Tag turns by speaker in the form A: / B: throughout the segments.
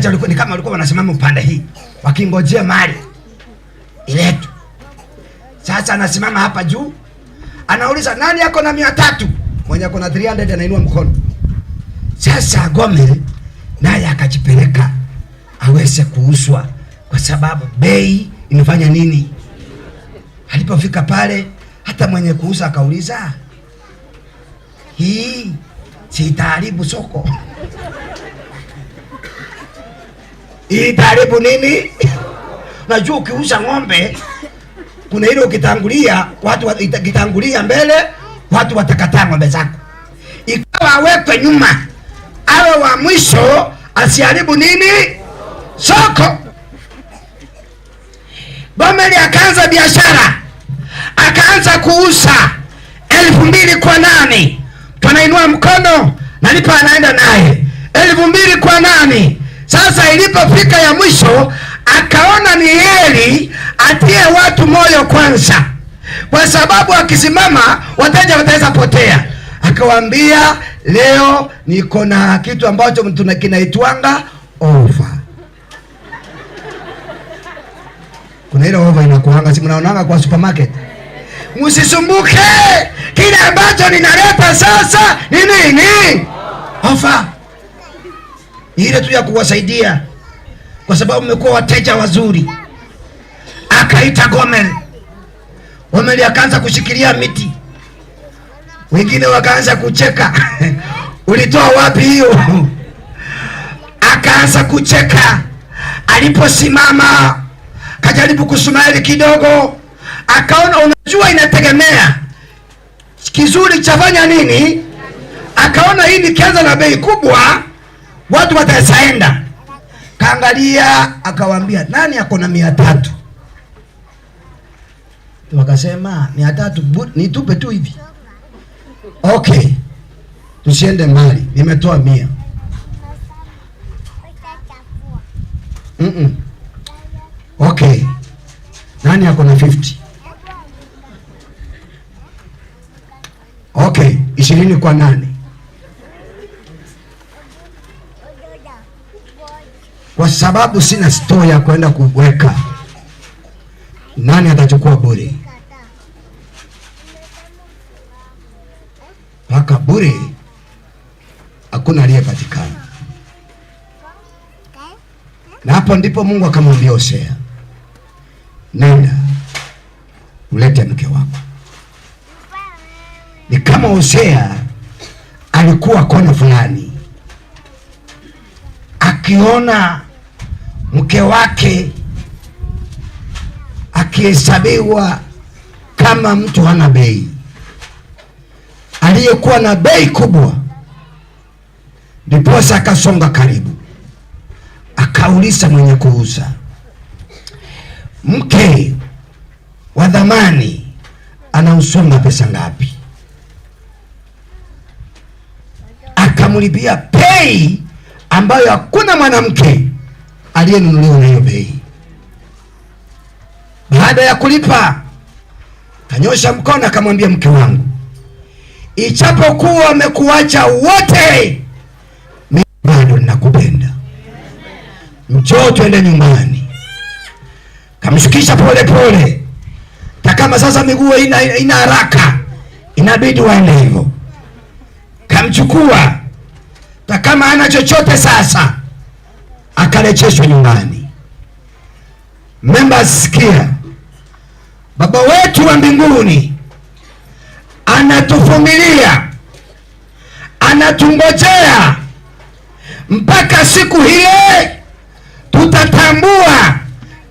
A: Wateja walikuwa ni kama walikuwa wanasimama upande hii wakingojea mali iletwe. Sasa anasimama hapa juu, anauliza, "Nani ako na 300?" Mwenye ako na 300 anainua mkono. Sasa Gomer naye akajipeleka aweze kuuzwa, kwa sababu bei inafanya nini? Alipofika pale, hata mwenye kuuza akauliza, "Hii si itaharibu soko? Hii itaharibu nini?" Unajua ukiuza ng'ombe kuna ile ukitangulia watu ikitangulia mbele watu watakataa ng'ombe zako. Ikawa awekwe nyuma awe wa mwisho asiharibu nini soko. Gomeri akaanza biashara, akaanza kuuza 2000 kwa nani? Tunainua mkono, nalipa, anaenda naye 2000 kwa nani? Sasa ilipofika ya mwisho, akaona ni heri atie watu moyo kwanza, kwa sababu akisimama wateja wataweza potea. Akawaambia, "Leo niko na kitu ambacho kinaitwanga ofa." Kuna ile ofa inakuanga, si mnaonanga kwa supermarket? "Msisumbuke, kile ambacho ninaleta sasa ni nini? Ofa ile tu ya kuwasaidia, kwa sababu mmekuwa wateja wazuri." Akaita Gomer. Gomer akaanza kushikilia miti, wengine wakaanza kucheka. "Ulitoa wapi hiyo?" Akaanza kucheka. Aliposimama kajaribu kusmile kidogo, akaona, unajua inategemea kizuri chafanya nini. Akaona hii nikianza na bei kubwa watu wataenda. Kaangalia akawaambia, "Nani ako na 300?" Wakasema, "300 nitupe tu hivi?" "Okay, tusiende mbali, nimetoa 100." "Okay, nani ako na 50?" "Okay, 20 kwa nani?" "Kwa sababu sina store ya kwenda kuweka, nani atachukua bure?" Paka bure hakuna aliyepatikana. Na hapo ndipo Mungu akamwambia Hosea, "Nenda ulete mke wako." Ni kama Hosea alikuwa kona fulani akiona mke wake akihesabiwa kama mtu hana bei, aliyekuwa na bei kubwa. Ndiposa akasonga karibu, akauliza mwenye kuuza, "Mke wa dhamani anausonga pesa ngapi?" Akamlipia bei ambayo hakuna mwanamke aliyenunuliwa na hiyo bei. Baada ya kulipa, kanyosha mkono akamwambia, "Mke wangu, ichapokuwa wamekuacha wote, mimi bado ninakupenda. Njoo twende nyumbani." Kamshukisha pole pole, na kama sasa miguu ina haraka, inabidi waende hivyo. Kamchukua, na kama hana chochote sasa, akarejeshwa nyumbani. Members, sikia, Baba wetu wa mbinguni anatuvumilia, anatungojea mpaka siku ile tutatambua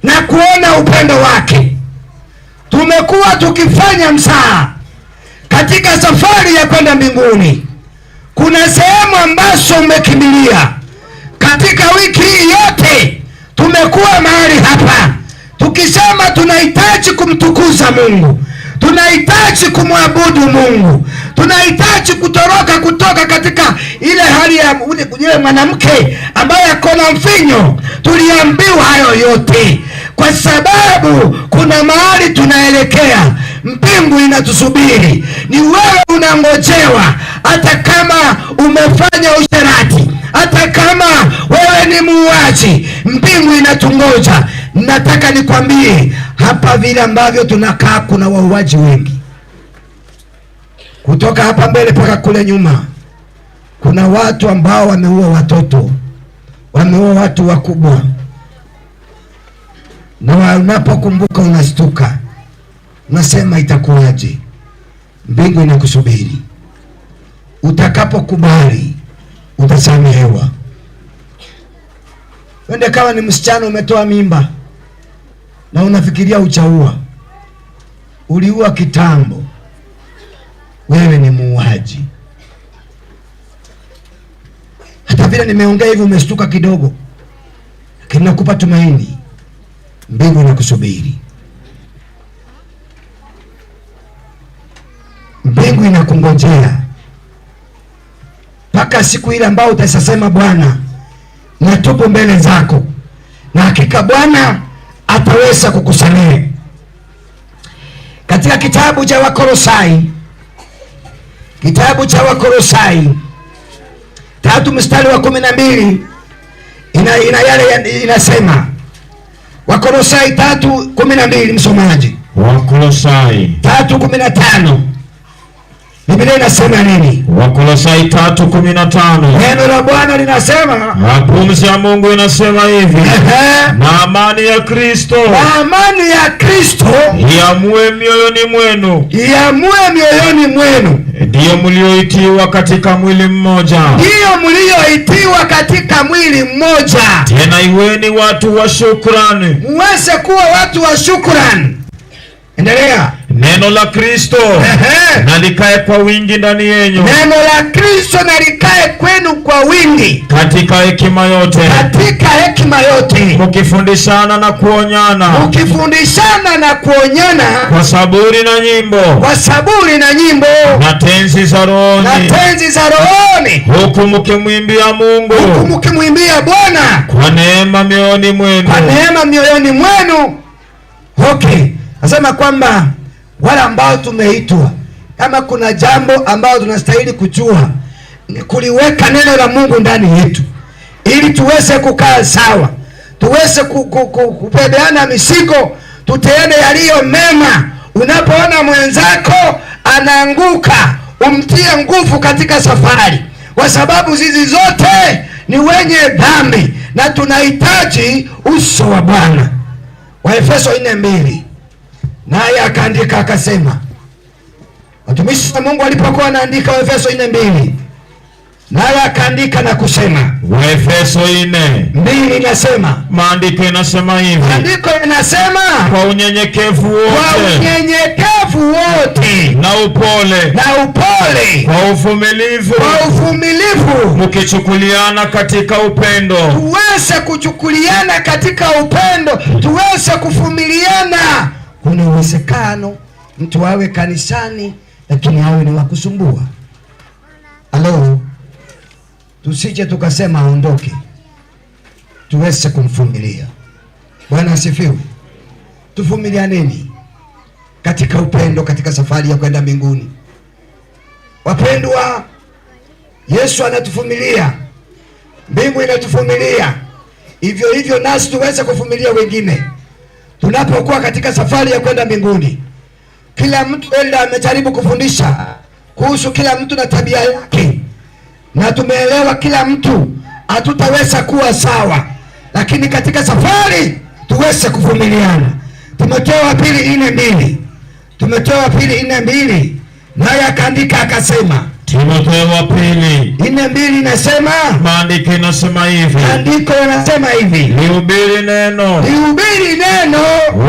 A: na kuona upendo wake. Tumekuwa tukifanya mzaha katika safari ya kwenda mbinguni. Kuna sehemu ambazo umekimbilia. Katika wiki hii yote tumekuwa mahali hapa tukisema tunahitaji kumtukuza Mungu, tunahitaji kumwabudu Mungu, tunahitaji kutoroka kutoka katika ile hali ya yule mwanamke ambaye ako na mvinyo. Tuliambiwa hayo yote kwa sababu kuna mahali tunaelekea, mbingu inatusubiri. Ni wewe unangojewa, hata kama umefanya usherati, hata kama wewe ni ni muuaji, mbingu inatungoja. Nataka nikwambie hapa, vile ambavyo tunakaa, kuna wauaji wengi, kutoka hapa mbele mpaka kule nyuma. Kuna watu ambao wameua watoto, wameua watu wakubwa, na unapokumbuka unastuka, unasema itakuwaje? Mbingu inakusubiri. Utakapokubali utasamehewa. Wende kama ni msichana umetoa mimba na unafikiria uchaua, uliua kitambo, wewe ni muuaji. Hata vile nimeongea hivi umestuka kidogo, lakini nakupa tumaini, mbingu inakusubiri, mbingu inakungojea mpaka siku ile ambayo utasema, Bwana, natubu mbele zako, na hakika Bwana ataweza kukusamehe. Katika kitabu cha Wakolosai, kitabu cha Wakolosai 3 mstari wa 12 ina yale inasema. Wakolosai 3:12, msomaji.
B: Wakolosai
A: 3:15. Biblia inasema nini?
B: Wakolosai 3:15.
A: Neno la Bwana linasema,
B: na pumzi ya Mungu inasema hivi, na amani ya Kristo,
A: na amani ya Kristo
B: iamue mioyoni mwenu,
A: iamue mioyoni mwenu,
B: ndiyo mlioitiwa katika mwili mmoja,
A: ndiyo mlioitiwa katika mwili mmoja.
B: Tena iweni watu wa shukrani,
A: muweze kuwa watu wa shukrani. Endelea.
B: Neno la Kristo na likae kwa wingi ndani yenu,
A: Neno la Kristo na likae kwenu kwa wingi,
B: katika hekima yote,
A: katika hekima yote,
B: mkifundishana na kuonyana,
A: mkifundishana na kuonyana,
B: kwa saburi na nyimbo,
A: kwa saburi na nyimbo,
B: na tenzi za rohoni,
A: na tenzi za rohoni,
B: huku mkimwimbia Mungu,
A: huku mkimwimbia Bwana
B: kwa neema mioyoni mwenu,
A: kwa neema mioyoni mwenu. Okay, nasema kwamba wale ambao tumeitwa, kama kuna jambo ambalo tunastahili kujua ni kuliweka neno la Mungu ndani yetu, ili tuweze kukaa sawa, tuweze kubebeana mizigo, tutende yaliyo mema. Unapoona mwenzako anaanguka, umtie nguvu katika safari, kwa sababu sisi zote ni wenye dhambi na tunahitaji uso wa Bwana. Waefeso 4:2, naye akaandika akasema, watumishi wa Mungu alipokuwa anaandika Waefeso 4:2, naye akaandika na kusema,
B: Waefeso 4:2
A: inasema,
B: maandiko inasema hivi,
A: maandiko inasema,
B: kwa unyenyekevu wote,
A: kwa unyenyekevu wote,
B: na upole,
A: na upole,
B: kwa uvumilivu,
A: kwa uvumilivu,
B: mkichukuliana katika upendo,
A: tuweze kuchukuliana katika upendo, tuweze kuvumiliana. Kuna uwezekano mtu awe kanisani lakini awe ni wakusumbua. Halo, tusije tukasema aondoke, tuweze kumvumilia. Bwana asifiwe. Tuvumilianeni katika upendo, katika safari ya kwenda mbinguni. Wapendwa, Yesu anatuvumilia, mbingu inatuvumilia, hivyo hivyo nasi tuweze kuvumilia wengine tunapokuwa katika safari ya kwenda mbinguni. Kila mtu enda amejaribu kufundisha kuhusu kila mtu na tabia yake, na tumeelewa kila mtu hatutaweza kuwa sawa, lakini katika safari tuweze kuvumiliana. Timotheo wa pili 4:2, Timotheo wa pili 4:2, naye akaandika akasema,
B: Timotheo wa pili
A: 4:2 inasema,
B: maandiko inasema hivi,
A: maandiko yanasema hivi,
B: lihubiri neno,
A: lihubiri neno,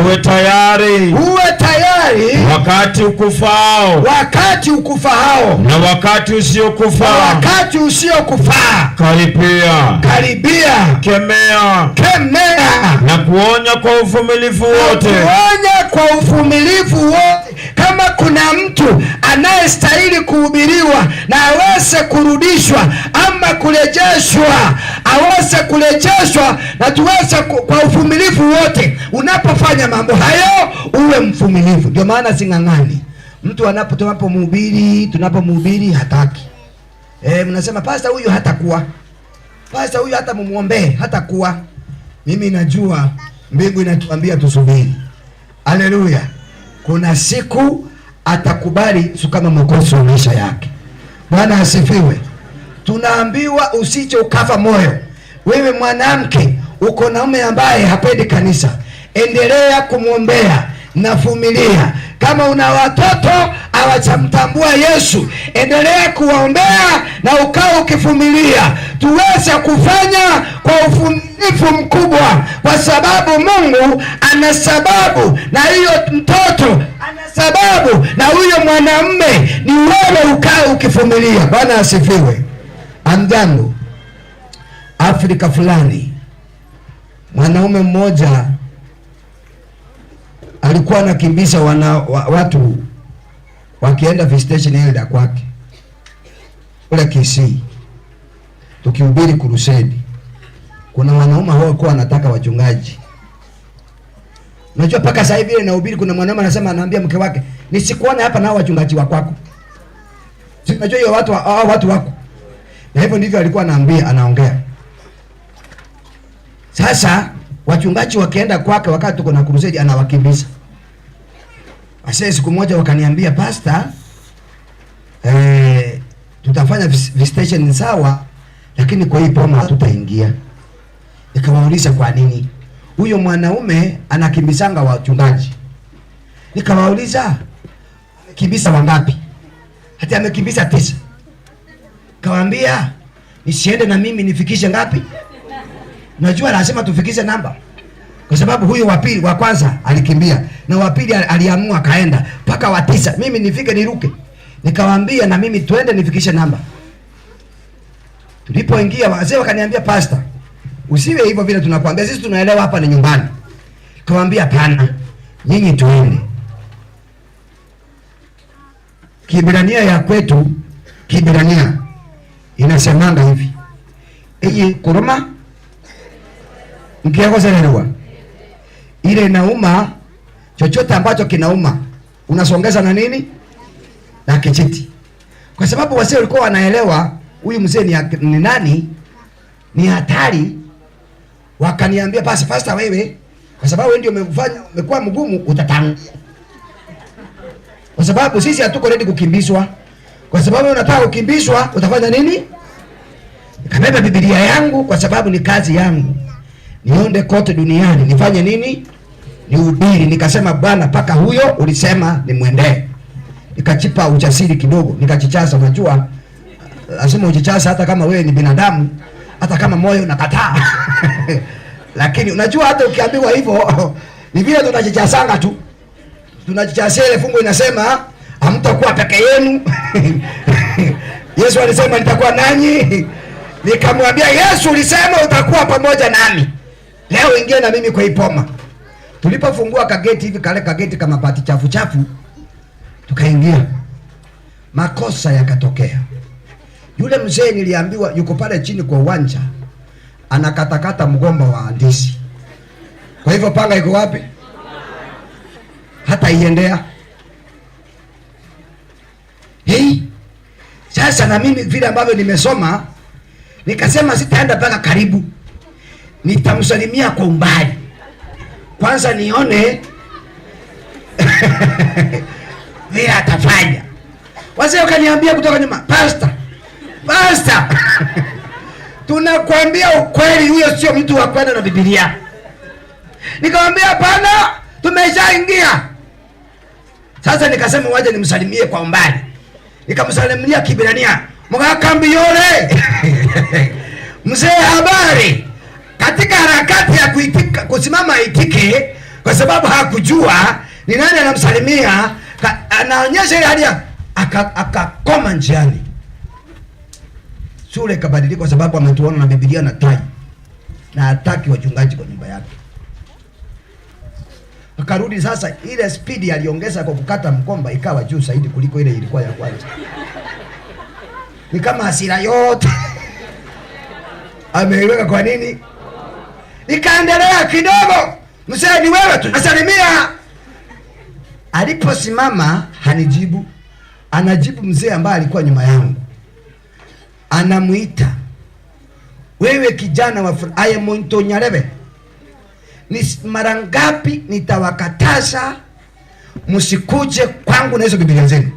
B: uwe tayari,
A: uwe tayari
B: wakati ukufao,
A: wakati ukufao,
B: na wakati usiokufaa,
A: na wakati usiokufaa,
B: karibia,
A: karibia,
B: kemea,
A: kemea,
B: na kuonya kwa uvumilivu wote,
A: kuonya kwa uvumilivu wote. Kama kuna mtu anayestahili kuhubiriwa na aweze kurudishwa ama kurejeshwa, aweze kurejeshwa na tuweze kwa uvumilivu wote. Unapofanya mambo hayo uwe mvumilivu. Ndio maana sing'ang'ani. Mtu tunapomhubiri hataki. Mnasema pastor huyu hatakuwa. Pasta huyu hata mumuombee hata kuwa. Mimi najua mbingu inatuambia tusubiri. Haleluya. Kuna siku atakubali Yesu kama mwokozi wa maisha yake. Bwana asifiwe. Tunaambiwa usije ukafa moyo. Wewe mwanamke uko na mume ambaye hapendi kanisa, endelea kumwombea na vumilia. Kama una watoto hawajamtambua Yesu, endelea kuwaombea na ukao ukivumilia, tuweze kufanya kwa uvumilivu mkubwa, kwa sababu Mungu ana sababu, na hiyo mtoto ana sababu, na huyo mwanamume ni wewe, ukae ukivumilia. Bwana asifiwe. Amjambo. Afrika fulani mwanaume mmoja alikuwa anakimbiza watu wakienda visitation elder kwake kule Kisii, tukihubiri crusade. Kuna wanaume hawakuwa wanataka wachungaji. Unajua mpaka sasa hivi ile nahubiri, kuna mwanaume anasema, anaambia mke wake, nisikuone hapa nao wachungaji wa kwako. Si unajua hiyo watu hao watu wako. Na hivyo ndivyo alikuwa anaambia, anaongea. Sasa wachungaji wakienda kwake wakati tuko na crusade, anawakimbiza. Asa siku moja wakaniambia, pastor, tutafanya visitation sawa, lakini kwa hii boma hatutaingia. Nikawauliza kwa nini? Huyo mwanaume anakimbizanga wachungaji. Nikawauliza amekimbiza wangapi? Hata amekimbiza 9. Kawaambia nisiende na mimi nifikishe ngapi? Najua lazima tufikishe namba. Kwa sababu huyo wa pili, wa kwanza alikimbia na wa pili aliamua akaenda mpaka wa 9, mimi nifike niruke. Nikawaambia na mimi twende nifikishe namba. Tulipoingia wazee wakaniambia, pastor, usiwe hivyo vile tunakwambia sisi, tunaelewa hapa ni nyumbani. Nikamwambia hapana, nyinyi tuende. Kiebrania ya kwetu, Kiebrania inasemanga hivi, iyi kuruma mkiakosererwa ile inauma, chochote ambacho kinauma unasongeza na nini? Na kijiti. Kwa sababu wazee walikuwa wanaelewa huyu mzee ni nani, ni hatari. Wakaniambia basi pastor, wewe kwa sababu wewe ndio umefanya umekuwa mgumu, utatangulia. Kwa sababu sisi hatuko ready kukimbizwa. Kwa sababu unataka kukimbizwa, utafanya nini? Nikabeba Biblia yangu kwa sababu ni kazi yangu. Nionde kote duniani, nifanye nini? Nihubiri. Nikasema Bwana, paka huyo ulisema nimwendee. Nikachipa ujasiri kidogo, nikajichaza. Unajua lazima ujichaze hata kama wewe ni binadamu, hata kama moyo unakataa. Lakini unajua hata ukiambiwa hivyo ni vile tunajichazanga tu. Tunajichazia ile fungu inasema hamtakuwa peke yenu. Yesu alisema nitakuwa nanyi. Nikamwambia Yesu, ulisema utakuwa pamoja nami. Leo ingia na mimi kwa ipoma. Tulipofungua kageti hivi, kale kageti kama bati chafu chafu, tukaingia. Makosa yakatokea. Yule mzee niliambiwa yuko pale chini kwa uwanja anakatakata mgomba wa ndizi. Kwa hivyo panga iko wapi? Hata iendea. Hey, sasa na mimi vile ambavyo nimesoma nikasema sitaenda mpaka karibu, nitamsalimia kwa umbali kwanza nione vile atafanya. Wazee wakaniambia kutoka nyuma, pastor, pastor, tunakwambia ukweli, huyo sio mtu wa kwenda na Biblia. Nikamwambia hapana, tumeshaingia. Sasa nikasema waje nimsalimie kwa umbali. Nikamsalimia Kibrania, mkakambi yole. Mzee habari. Katika harakati ya kuitika, kusimama aitike, kwa sababu hakujua ni nani anamsalimia, anaonyesha ile hali ya akakoma njiani. Sura ikabadilika kwa sababu ametuona na Biblia na tai, na hataki wachungaji kwa nyumba yake. Akarudi sasa, ile spidi aliongeza kwa kukata mkomba ikawa juu zaidi kuliko ile ilikuwa ya kwanza. Ni kama hasira yote ameiweka kwa nini? Nikaendelea kidogo, mzee ni wewe tu nasalimia. Aliposimama hanijibu, anajibu mzee ambaye alikuwa nyuma yangu. Anamuita, Wewe kijana wa aye Monto Nyarebe, ni mara ngapi nitawakataza msikuje kwangu na hizo Biblia zenu?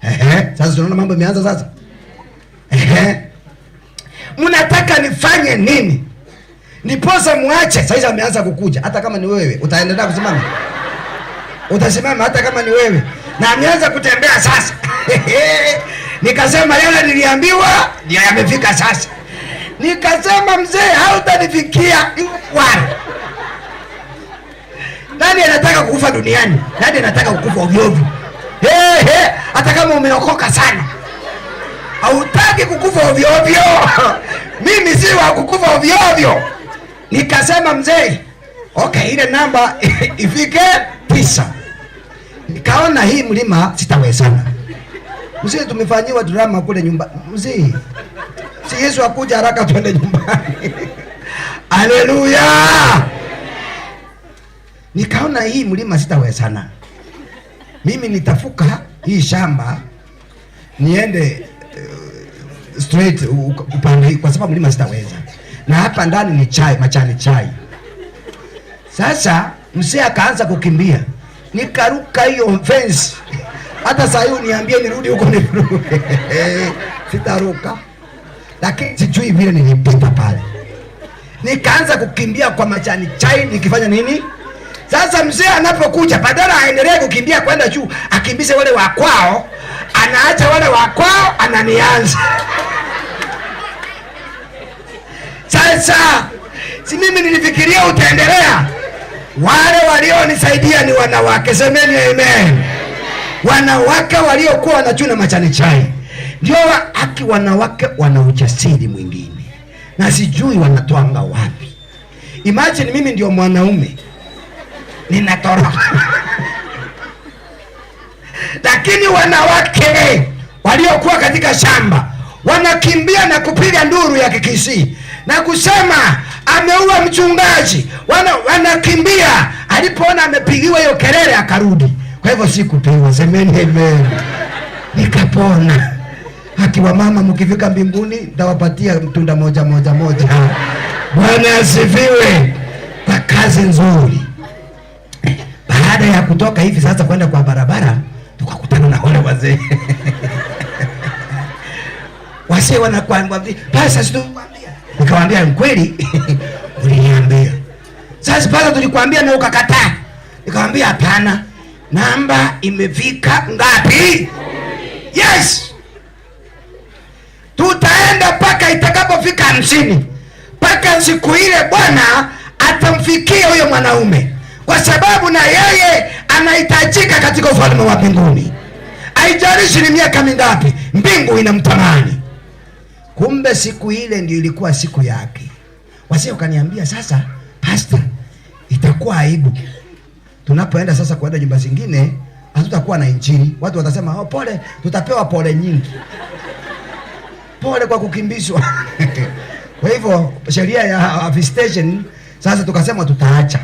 A: Ehe, sasa tunaona mambo yameanza sasa. Ehe. Mnataka nifanye nini? Ndiposa muache. Sasa ameanza kukuja. Hata kama ni wewe, utaendelea kusimama. Utasimama hata kama ni wewe. Na ameanza kutembea sasa. Nikasema yale niliambiwa ndio yamefika sasa. Nikasema mzee, hautanifikia wala. Nani anataka kukufa duniani? Nani anataka kukufa ovyo ovyo? Hey, hey, hata kama umeokoka sana hautaki kukufa ovyo ovyo. Mimi si wa kukufa ovyo ovyo. Nikasema mzee, okay, ile namba ifike 9. Nikaona hii mlima sitawezana. Mzee, tumefanyiwa drama kule nyumba. Mzee, si Yesu akuja haraka twende nyumbani. Haleluya. Nikaona hii mlima sitawezana. Mimi nitafuka hii shamba niende straight upande hii, kwa sababu mlima sitaweza. Na hapa ndani ni chai, machani chai. Sasa mzee akaanza kukimbia. Nikaruka hiyo fence. Hata saa hii uniambie nirudi huko niruke. Sitaruka. Lakini sijui vile nilipita pale. Nikaanza kukimbia kwa majani chai nikifanya nini? Sasa mzee anapokuja, badala aendelee kukimbia kwenda juu, akimbize wale wa kwao, anaacha wale wa kwao, ananianza. Sasa si mimi nilifikiria utaendelea. Wale walionisaidia ni wanawake, semeni amen. Wanawake waliokuwa wanachuna majani chai. Ndio haki, wanawake wana ujasiri mwingine. Na sijui wanatoanga wapi. Imagine mimi ndio mwanaume ninatoroka. Lakini wanawake waliokuwa katika shamba wanakimbia na kupiga nduru ya Kikisii na kusema ameua mchungaji. Wanakimbia. Alipoona amepigiwa hiyo kelele akarudi. Kwa hivyo sikupigwa, semeni amen. Nikapona. Haki wa mama, mkifika mbinguni nitawapatia mtunda moja moja moja. Bwana asifiwe kwa kazi nzuri. Baada ya kutoka hivi sasa kwenda kwa barabara, tukakutana na wale wazee. Wazee wanakuambia, pasa situkwambia. Nikamwambia kweli uliniambia. Sasa pasa tulikwambia na ukakataa. Nikamwambia hapana. Namba imefika ngapi? Yes. Tutaenda mpaka itakapofika 50. Mpaka siku ile Bwana atamfikia huyo mwanaume. Kwa sababu na yeye anahitajika katika ufalme wa mbinguni. Haijalishi ni miaka mingapi, mbingu inamtamani. Kumbe siku ile ndio ilikuwa siku yake. Wazee wakaniambia sasa, pastor, itakuwa aibu tunapoenda sasa kwenda nyumba zingine, hatutakuwa na injili. Watu watasema, oh, pole, tutapewa pole nyingi. Pole kwa kukimbizwa. Kwa hivyo sheria ya visitation sasa tukasema tutaacha.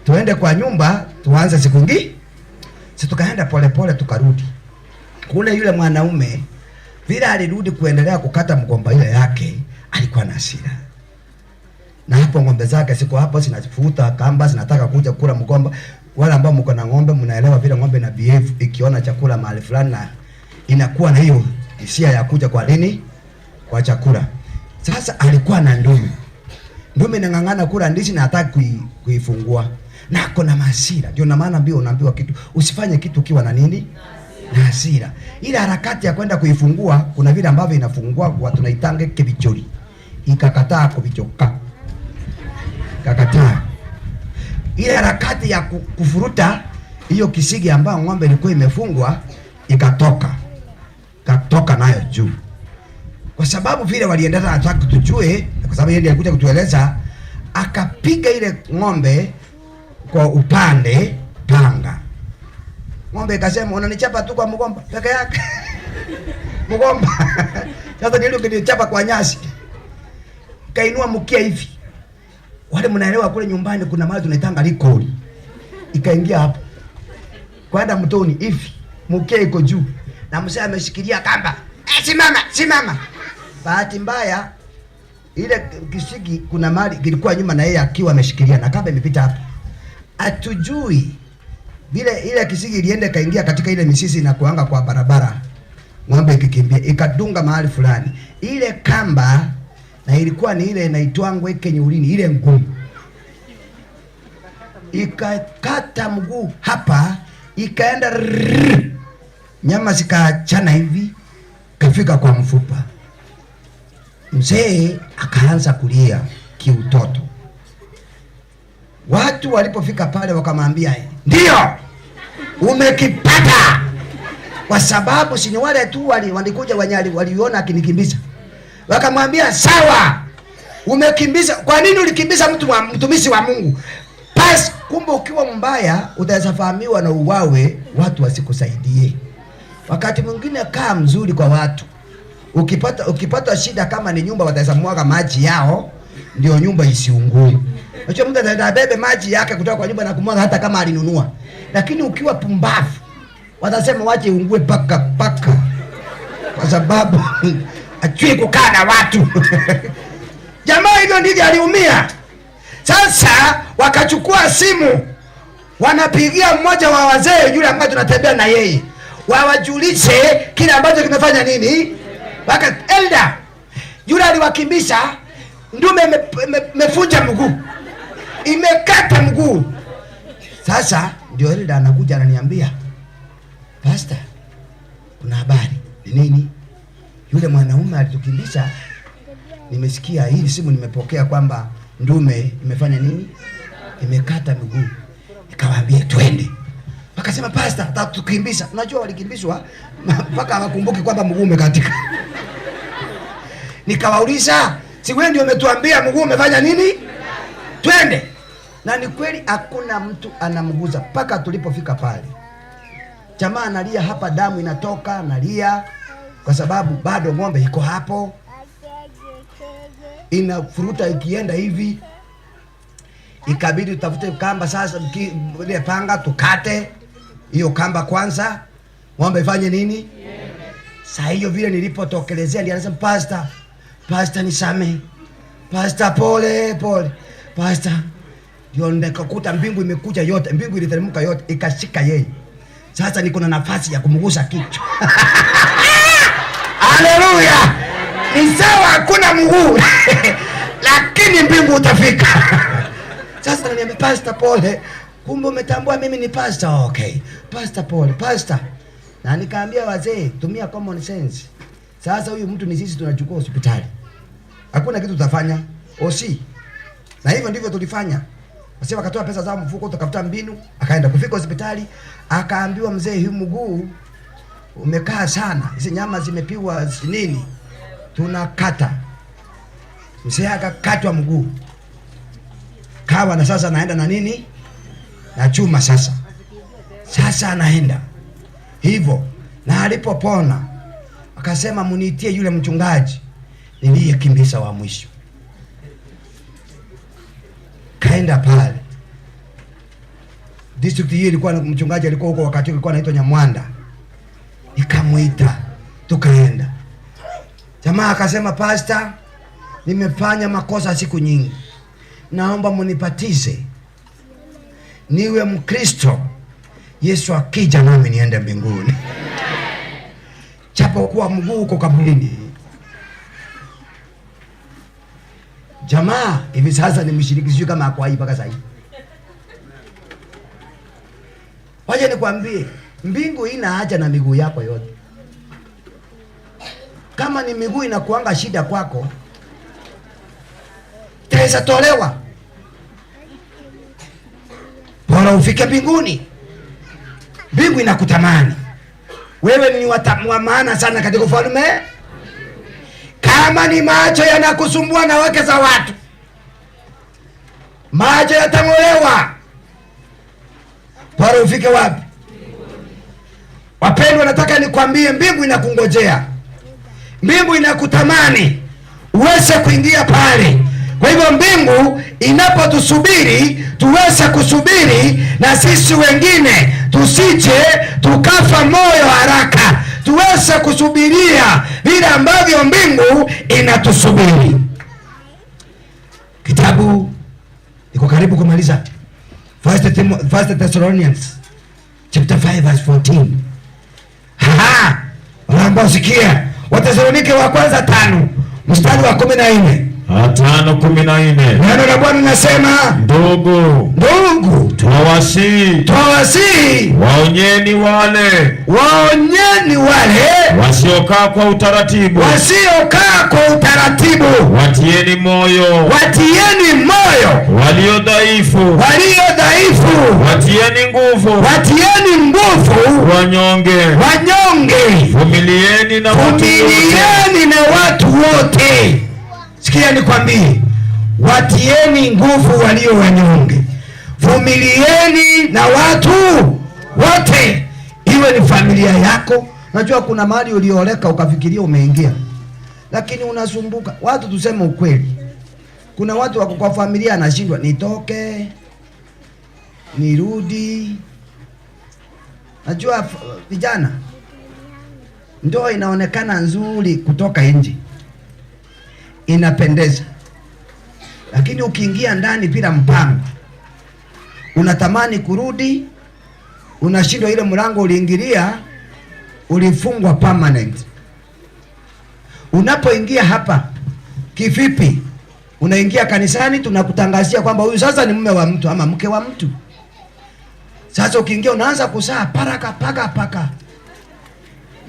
A: Tuende kwa nyumba tuanze siku nyingi. Si tukaenda pole pole tukarudi. Kule yule mwanaume vile alirudi kuendelea kukata mgomba ile yake, alikuwa na hasira. Na hapo ng'ombe zake siko hapo zinafuta kamba, zinataka kuja kula mgomba. Wale ambao mko na ng'ombe mnaelewa vile ng'ombe ina behave ikiona chakula mahali fulani na inakuwa na hiyo hisia ya kuja kwa nini? Kwa chakula. Sasa alikuwa na ndume. Ndume inang'ang'ana kula ndizi na hataki kuifungua. Na ako na hasira. Ndio maana mbio unaambiwa kitu, usifanye kitu ukiwa na nini? Na hasira. Ile harakati ya kwenda kuifungua, kuna vile ambavyo inafungua kwa tunaitanga kibichori. Ikakataa kubichoka. Ikakataa. Ile harakati ya kufuruta hiyo kisigi ambayo ng'ombe ilikuwa imefungwa ikatoka. Ikatoka nayo juu. Kwa sababu vile waliendelea hataki tujue, kwa sababu yeye ndiye alikuja kutueleza, akapiga ile ng'ombe kwa upande panga. Ng'ombe ikasema unanichapa tu kwa mgomba peke yake. Mgomba. Sasa ndio ukinichapa kwa nyasi. Kainua mkia hivi. Wale mnaelewa kule nyumbani kuna mahali tunaitanga likoli. Ikaingia hapo. Kwenda mtoni hivi. Mkia iko juu. Na mzee ameshikilia kamba. Simama, simama. Bahati mbaya Ile kisiki kuna mali kilikuwa nyuma na yeye akiwa ameshikilia na kamba imepita hapa. Hatujui vile ile kisiki ilienda kaingia katika ile misisi na kuanga kwa barabara. Ng'ombe ikikimbia ikadunga mahali fulani. Ile kamba na ilikuwa ni ile inaitwangwa kenyulini, ile ngumu. Ikakata mguu hapa, ikaenda rrrr, nyama zikaachana hivi, kafika kwa mfupa. Mzee akaanza kulia kiutoto. Watu walipofika pale wakamwambia, ndio umekipata, kwa sababu si ni wale tu walikuja wanyali waliona akinikimbiza. Wakamwambia sawa, umekimbiza. Kwa nini ulikimbiza mtu wa mtumishi wa Mungu? Bas, kumbe ukiwa mbaya utaweza fahamiwa na uwawe, watu wasikusaidie. Wakati mwingine kaa mzuri kwa watu. Ukipata shida kama ni nyumba, wataweza mwaga maji yao ndio nyumba isiungue. Unajua mtu ataenda abebe maji yake kutoka kwa nyumba na kumwaga hata kama alinunua. Lakini ukiwa pumbavu watasema wache ungue paka paka, kwa sababu ajui kukaa na watu. Jamaa hivyo ndivyo aliumia. Sasa wakachukua simu wanapigia mmoja wa wazee yule ambaye tunatembea na yeye, wawajulishe kile ambacho kimefanya nini. Waka elder yule aliwakimbisha, ndume imefunja mguu, imekata mguu. Sasa ndio elder anakuja ananiambia, Pastor, kuna habari. Ni nini? Yule mwanaume alitukimbiza, nimesikia hii simu nimepokea kwamba ndume imefanya nini? Imekata mguu. Nikawaambia twende. Wakasema pastor, atatukimbiza. Unajua walikimbizwa mpaka hawakumbuki kwamba mguu umekatika. Nikawauliza, si wewe ndio umetuambia mguu umefanya nini? Twende. Na ni kweli hakuna mtu anamguza mpaka tulipofika pale. Jamaa analia hapa, damu inatoka, analia kwa sababu bado ng'ombe iko hapo, inafuruta ikienda hivi. Ikabidi tutafute kamba sasa, ile panga tukate hiyo kamba kwanza, ng'ombe ifanye nini? Saa hiyo vile nilipotokelezea, ndiye anasema pastor, pastor nisamehe, pastor pole pole, pastor. Ndio nikakuta mbingu imekuja yote, mbingu iliteremka yote ikashika yeye. Sasa niko na nafasi ya kumgusa kichwa. Haleluya! Ni sawa hakuna mguu lakini mbingu utafika. Sasa ananiambia pastor pole, kumbe umetambua mimi ni pastor. Okay, pastor pole, pastor. Na nikaambia wazee, tumia common sense. Sasa huyu mtu ni sisi tunachukua hospitali, hakuna kitu tutafanya osi. Na hivyo ndivyo tulifanya. Wazee wakatoa pesa zao mfuko, tukafuta mbinu, akaenda kufika hospitali, akaambiwa mzee, hii mguu umekaa sana, hizi nyama zimepigwa nini, tunakata. Mzee akakatwa mguu kawa, na sasa anaenda na nini, na chuma sasa. Sasa anaenda hivyo, na alipopona akasema muniitie yule mchungaji niliyekimbiza wa mwisho. Kaenda pale district hii, ilikuwa mchungaji alikuwa huko wakati alikuwa anaitwa Nyamwanda. Nikamuita, tukaenda. Jamaa akasema, pastor, nimefanya makosa siku nyingi, naomba munipatize niwe Mkristo, Yesu akija nami niende mbinguni, japo kuwa mguu uko kaburini. Jamaa hivi sasa ni mshiriki, sijui kama ako hai mpaka sasa hivi. Wacha nikwambie, mbingu ina haja na miguu yako yote. Kama ni miguu inakuanga shida kwako, itaweza tolewa, bora ufike mbinguni. Mbingu inakutamani wewe, ni wa maana sana katika ufalme. Kama ni macho yanakusumbua na wake za watu, macho yatang'olewa, bora ufike wapi? Wapendwa, nataka nikwambie, mbingu inakungojea, mbingu inakutamani uweze kuingia pale. Kwa hivyo mbingu inapotusubiri tuweze kusubiri na sisi wengine, tusije tukafa moyo haraka, tuweze kusubiria vile ambavyo mbingu inatusubiri. Kitabu niko karibu kumaliza. First Thessalonians chapter 5 verse 14. Ha! Wanaomba sikia. Wathesalonike wa kwanza 5 mstari wa 14.
B: 5:14.
A: Neno la Bwana linasema,
B: Ndugu,
A: ndugu,
B: twawasihi
A: twawasihi
B: waonyeni wale
A: waonyeni wale
B: wasiokaa kwa utaratibu,
A: wasiokaa kwa utaratibu,
B: watieni moyo
A: watieni moyo
B: walio dhaifu,
A: walio dhaifu,
B: watieni nguvu
A: watieni nguvu
B: wanyonge,
A: wanyonge,
B: vumilieni na watu wote.
A: vumilieni na watu wote. Sikia nikwambie, watieni nguvu walio wanyonge, vumilieni na watu wote, iwe ni familia yako. Najua kuna mahali ulioleka ukafikiria umeingia, lakini unasumbuka. Watu tuseme ukweli, kuna watu wako kwa familia anashindwa, nitoke nirudi. Najua vijana, ndoa inaonekana nzuri kutoka nje, inapendeza, lakini ukiingia ndani bila mpango, unatamani kurudi, unashindwa. Ile mlango uliingilia ulifungwa permanent. Unapoingia hapa kivipi? Unaingia kanisani, tunakutangazia kwamba huyu sasa ni mume wa mtu ama mke wa mtu. Sasa ukiingia unaanza kusaa paraka paka paka,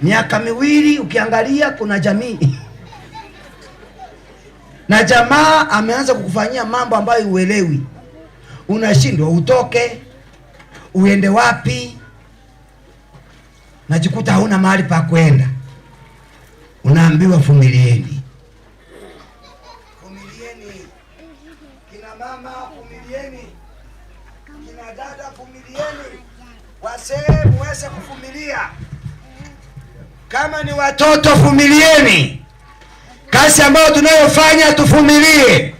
A: miaka 2 ukiangalia kuna jamii na jamaa ameanza kukufanyia mambo ambayo uelewi, unashindwa utoke uende wapi, najikuta hauna mahali pa kwenda. Unaambiwa vumilieni, vumilieni kina mama, vumilieni kina dada, vumilieni wazee, muweze kuvumilia. Kama ni watoto, vumilieni. Kazi ambayo tunayofanya tuvumilie,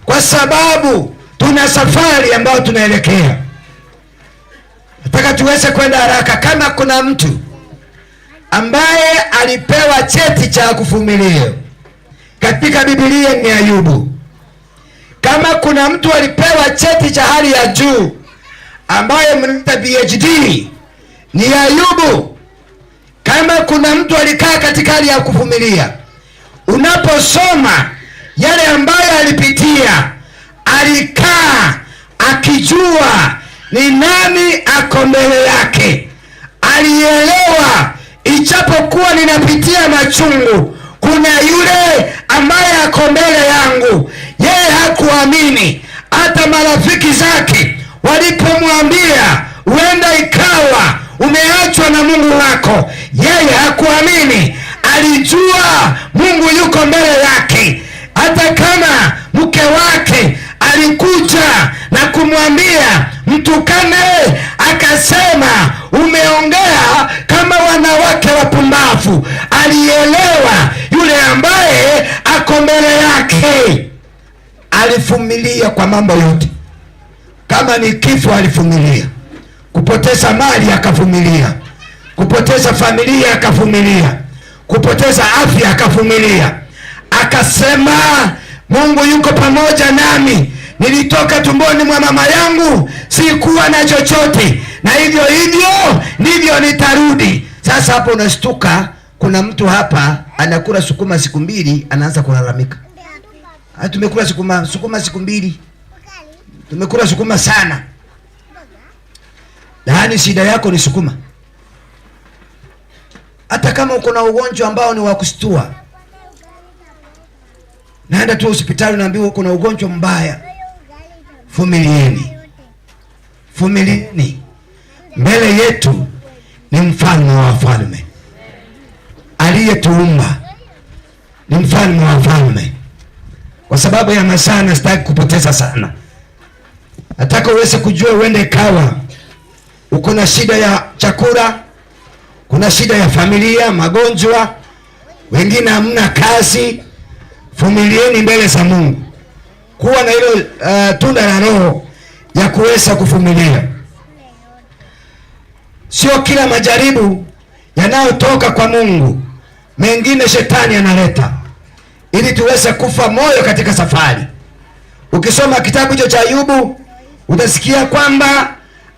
A: kwa sababu tuna safari ambayo tunaelekea. Nataka tuweze kwenda haraka. Kama kuna mtu ambaye alipewa cheti cha kuvumilia katika Biblia ni Ayubu. Kama kuna mtu alipewa cheti cha hali ya juu ambaye mnaita PhD ni Ayubu. Kama kuna mtu alikaa katika hali ya kuvumilia, unaposoma yale ambayo alipitia, alikaa akijua ni nani ako mbele yake. Alielewa ijapokuwa ninapitia machungu, kuna yule ambaye ako mbele yangu. Yeye hakuamini hata marafiki zake walipomwambia huenda ikawa umeachwa na Mungu wako, yeye hakuamini. Alijua Mungu yuko mbele yake. Hata kama mke wake alikuja na kumwambia mtukane, akasema umeongea kama wanawake wapumbavu. Alielewa yule ambaye ako mbele yake. Alivumilia kwa mambo yote. Kama ni kifo alivumilia, kupoteza mali akavumilia, kupoteza familia akavumilia, kupoteza afya akavumilia. Akasema Mungu yuko pamoja nami, nilitoka tumboni mwa mama yangu sikuwa na chochote, na hivyo hivyo ndivyo nitarudi. Sasa hapo unashtuka, kuna mtu hapa anakula sukuma siku 2, anaanza kulalamika, tumekula sukuma siku 2, tumekula sukuma sana. Yaani shida yako ni sukuma. Hata kama uko na ugonjwa ambao ni wa kushtua, naenda tu hospitali unaambiwa uko na ugonjwa mbaya, vumilieni, vumilieni. Mbele yetu ni mfalme wa wafalme, aliyetuumba ni mfalme wa wafalme. Kwa sababu ya masaa sitaki kupoteza sana, nataka uweze kujua, uende kawa uko na shida ya chakula, kuna shida ya familia, magonjwa, wengine hamna kazi. Vumilieni mbele za Mungu, kuwa na hilo tunda la Roho ya kuweza kuvumilia. Sio kila majaribu yanayotoka kwa Mungu, mengine shetani analeta ili tuweze kufa moyo katika safari. Ukisoma kitabu hicho cha Ayubu utasikia kwamba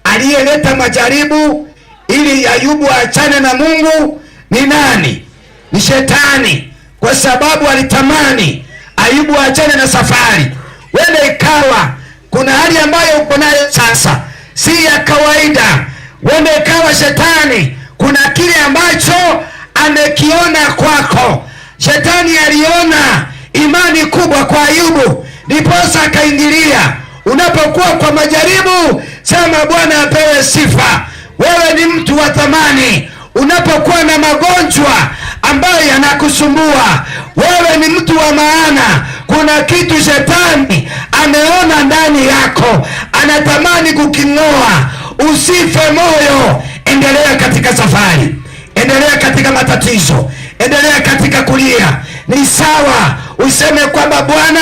A: aliyeleta majaribu ili Ayubu aachane na Mungu ni nani? Ni Shetani, kwa sababu alitamani Ayubu aachane na safari. Wende ikawa kuna hali ambayo uko nayo sasa si ya kawaida. Wende ikawa Shetani kuna kile ambacho amekiona kwako. Shetani aliona imani kubwa kwa Ayubu, ndiposa akaingilia. Unapokuwa kwa majaribu, sema Bwana apewe sifa, wewe ni mtu wa thamani. Unapokuwa na magonjwa ambayo yanakusumbua, wewe ni mtu wa maana. Kuna kitu shetani ameona ndani yako, anatamani kuking'oa. Usife moyo, endelea katika safari, endelea katika matatizo, endelea katika kulia. Ni sawa useme kwamba Bwana,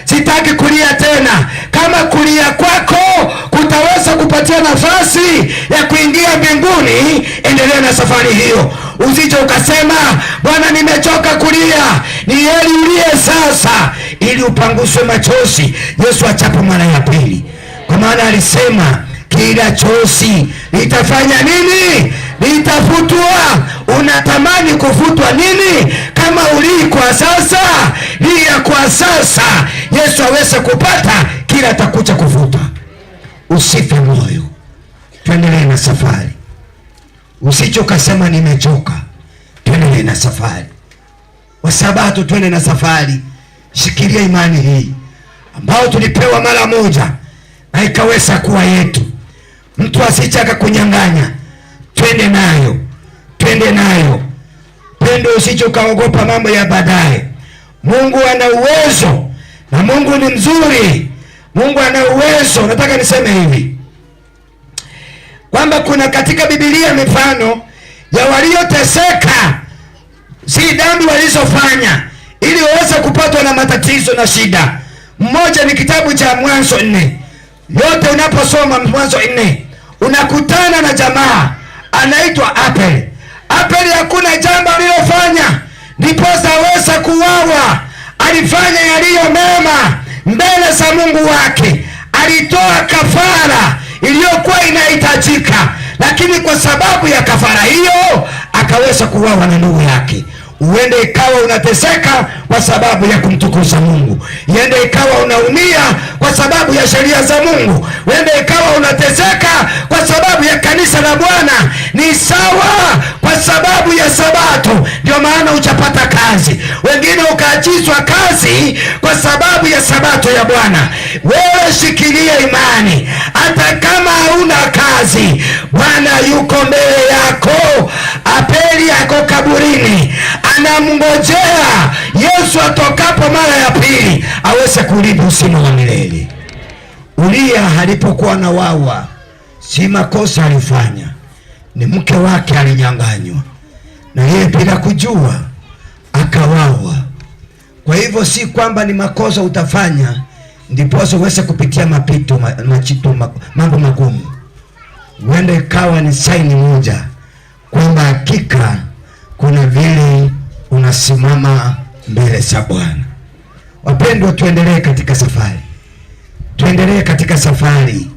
A: sitaki kulia tena. Kama kulia kwako kutaweza kupatia nafasi ya kuingia mbinguni, endelea na safari hiyo. Usije ukasema Bwana, nimechoka kulia. Ni heri ulie sasa, ili upanguswe machozi Yesu achapo mara ya pili, kwa maana alisema kila chozi litafanya nini? Litafutwa. Unatamani kufutwa nini? Kama ulii kwa sasa, lia kwa sasa, Yesu aweze kupata kila atakuja kufuta. Usife moyo, tuendelee na safari. Usije ukasema nimechoka, tuendelee na safari. Wasabato, twende na safari. Shikilia imani hii ambayo tulipewa mara moja na ikaweza kuwa yetu. Mtu asije akakunyang'anya. Twende nayo, twende nayo. Pendo, usije ukaogopa mambo ya baadaye. Mungu ana uwezo na Mungu ni mzuri. Mungu ana uwezo. Nataka niseme hivi kwamba kuna katika Biblia mifano ya walioteseka, si dhambi walizofanya, ili waweze kupatwa na matatizo na shida. Mmoja ni kitabu cha Mwanzo 4. Yote unaposoma Mwanzo 4 unakutana na jamaa anaitwa Abel. Abel hakuna jambo alilofanya ndiposa aweza kuuawa. Alifanya yaliyo mema mbele za Mungu wake, alitoa kafara iliyokuwa inahitajika, lakini kwa sababu ya kafara hiyo akaweza kuuawa na ndugu yake. Uende ikawa unateseka kwa sababu ya kumtukuza Mungu, iende ikawa unaumia kwa sababu ya sheria za Mungu, uende ikawa unateseka kwa sababu ya kanisa la Bwana. Ni sawa kwa sababu ya Sabato, ndio maana hujapata kazi. Wengine ukaachizwa kazi kwa sababu ya Sabato ya Bwana. Wewe shikilia imani, hata kama hauna kazi, Bwana yuko mbele yako. Abeli ako kaburini, anamngojea Yesu atokapo mara ya pili aweze kurithi uzima wa milele. Uria alipokuwa na wawa, si makosa alifanya, ni mke wake alinyang'anywa, na yeye bila kujua akawawa. Kwa hivyo si kwamba ni makosa utafanya ndiposa uweze kupitia mapito machito mambo magumu. Huenda ikawa ni saini moja kwamba hakika kuna vile unasimama mbele za Bwana. Wapendwa, tuendelee katika safari, tuendelee katika safari,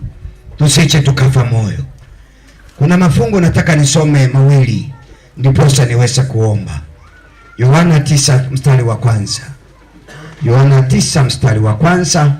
A: tusije tukafa moyo. Kuna mafungo nataka nisome mawili ndiposa niweze kuomba. Yohana 9 mstari wa kwanza. Yohana 9 mstari wa kwanza,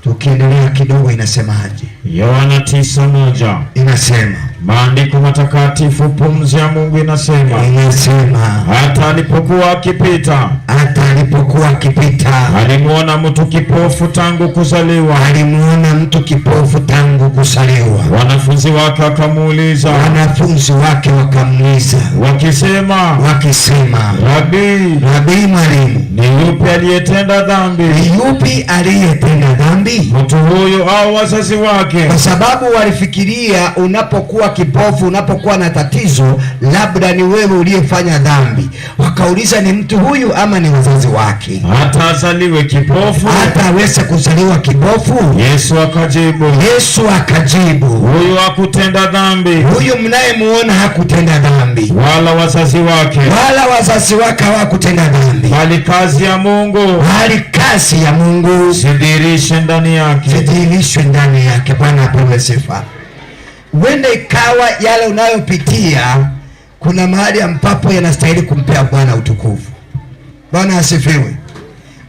A: tukiendelea kidogo inasemaje?
B: Yohana 9:1.
A: Inasema,
B: Maandiko matakatifu, pumzi ya Mungu inasema,
A: inasema,
B: hata alipokuwa akipita,
A: hata alipokuwa akipita,
B: alimuona mtu kipofu tangu kuzaliwa.
A: Alimuona mtu kipofu tangu kuzaliwa.
B: Wanafunzi wake wakamuuliza,
A: Wanafunzi wake wakamuuliza,
B: wakisema,
A: wakisema,
B: Rabi,
A: Rabi, mwalimu,
B: ni yupi aliyetenda dhambi,
A: ni yupi aliyetenda dhambi dhambi?
B: Mtu huyu au wazazi wake?
A: Kwa sababu walifikiria unapokuwa kipofu, unapokuwa na tatizo, labda ni wewe uliyefanya dhambi. Wakauliza, ni mtu huyu ama ni wazazi wake,
B: Hata azaliwe kipofu?
A: Hata aweze kuzaliwa kipofu?
B: Yesu akajibu,
A: Yesu akajibu,
B: huyu hakutenda dhambi
A: huyu mnayemuona hakutenda dhambi,
B: wala wazazi wake,
A: wala wazazi wake hawakutenda dhambi,
B: bali kazi ya Mungu
A: bali kazi ya Mungu
B: zidhihirishe ndani yake.
A: Zidhihirishwe ndani yake. Bwana apewe sifa. Huenda ikawa yale unayopitia kuna mahali ambapo yanastahili kumpea Bwana utukufu. Bwana asifiwe.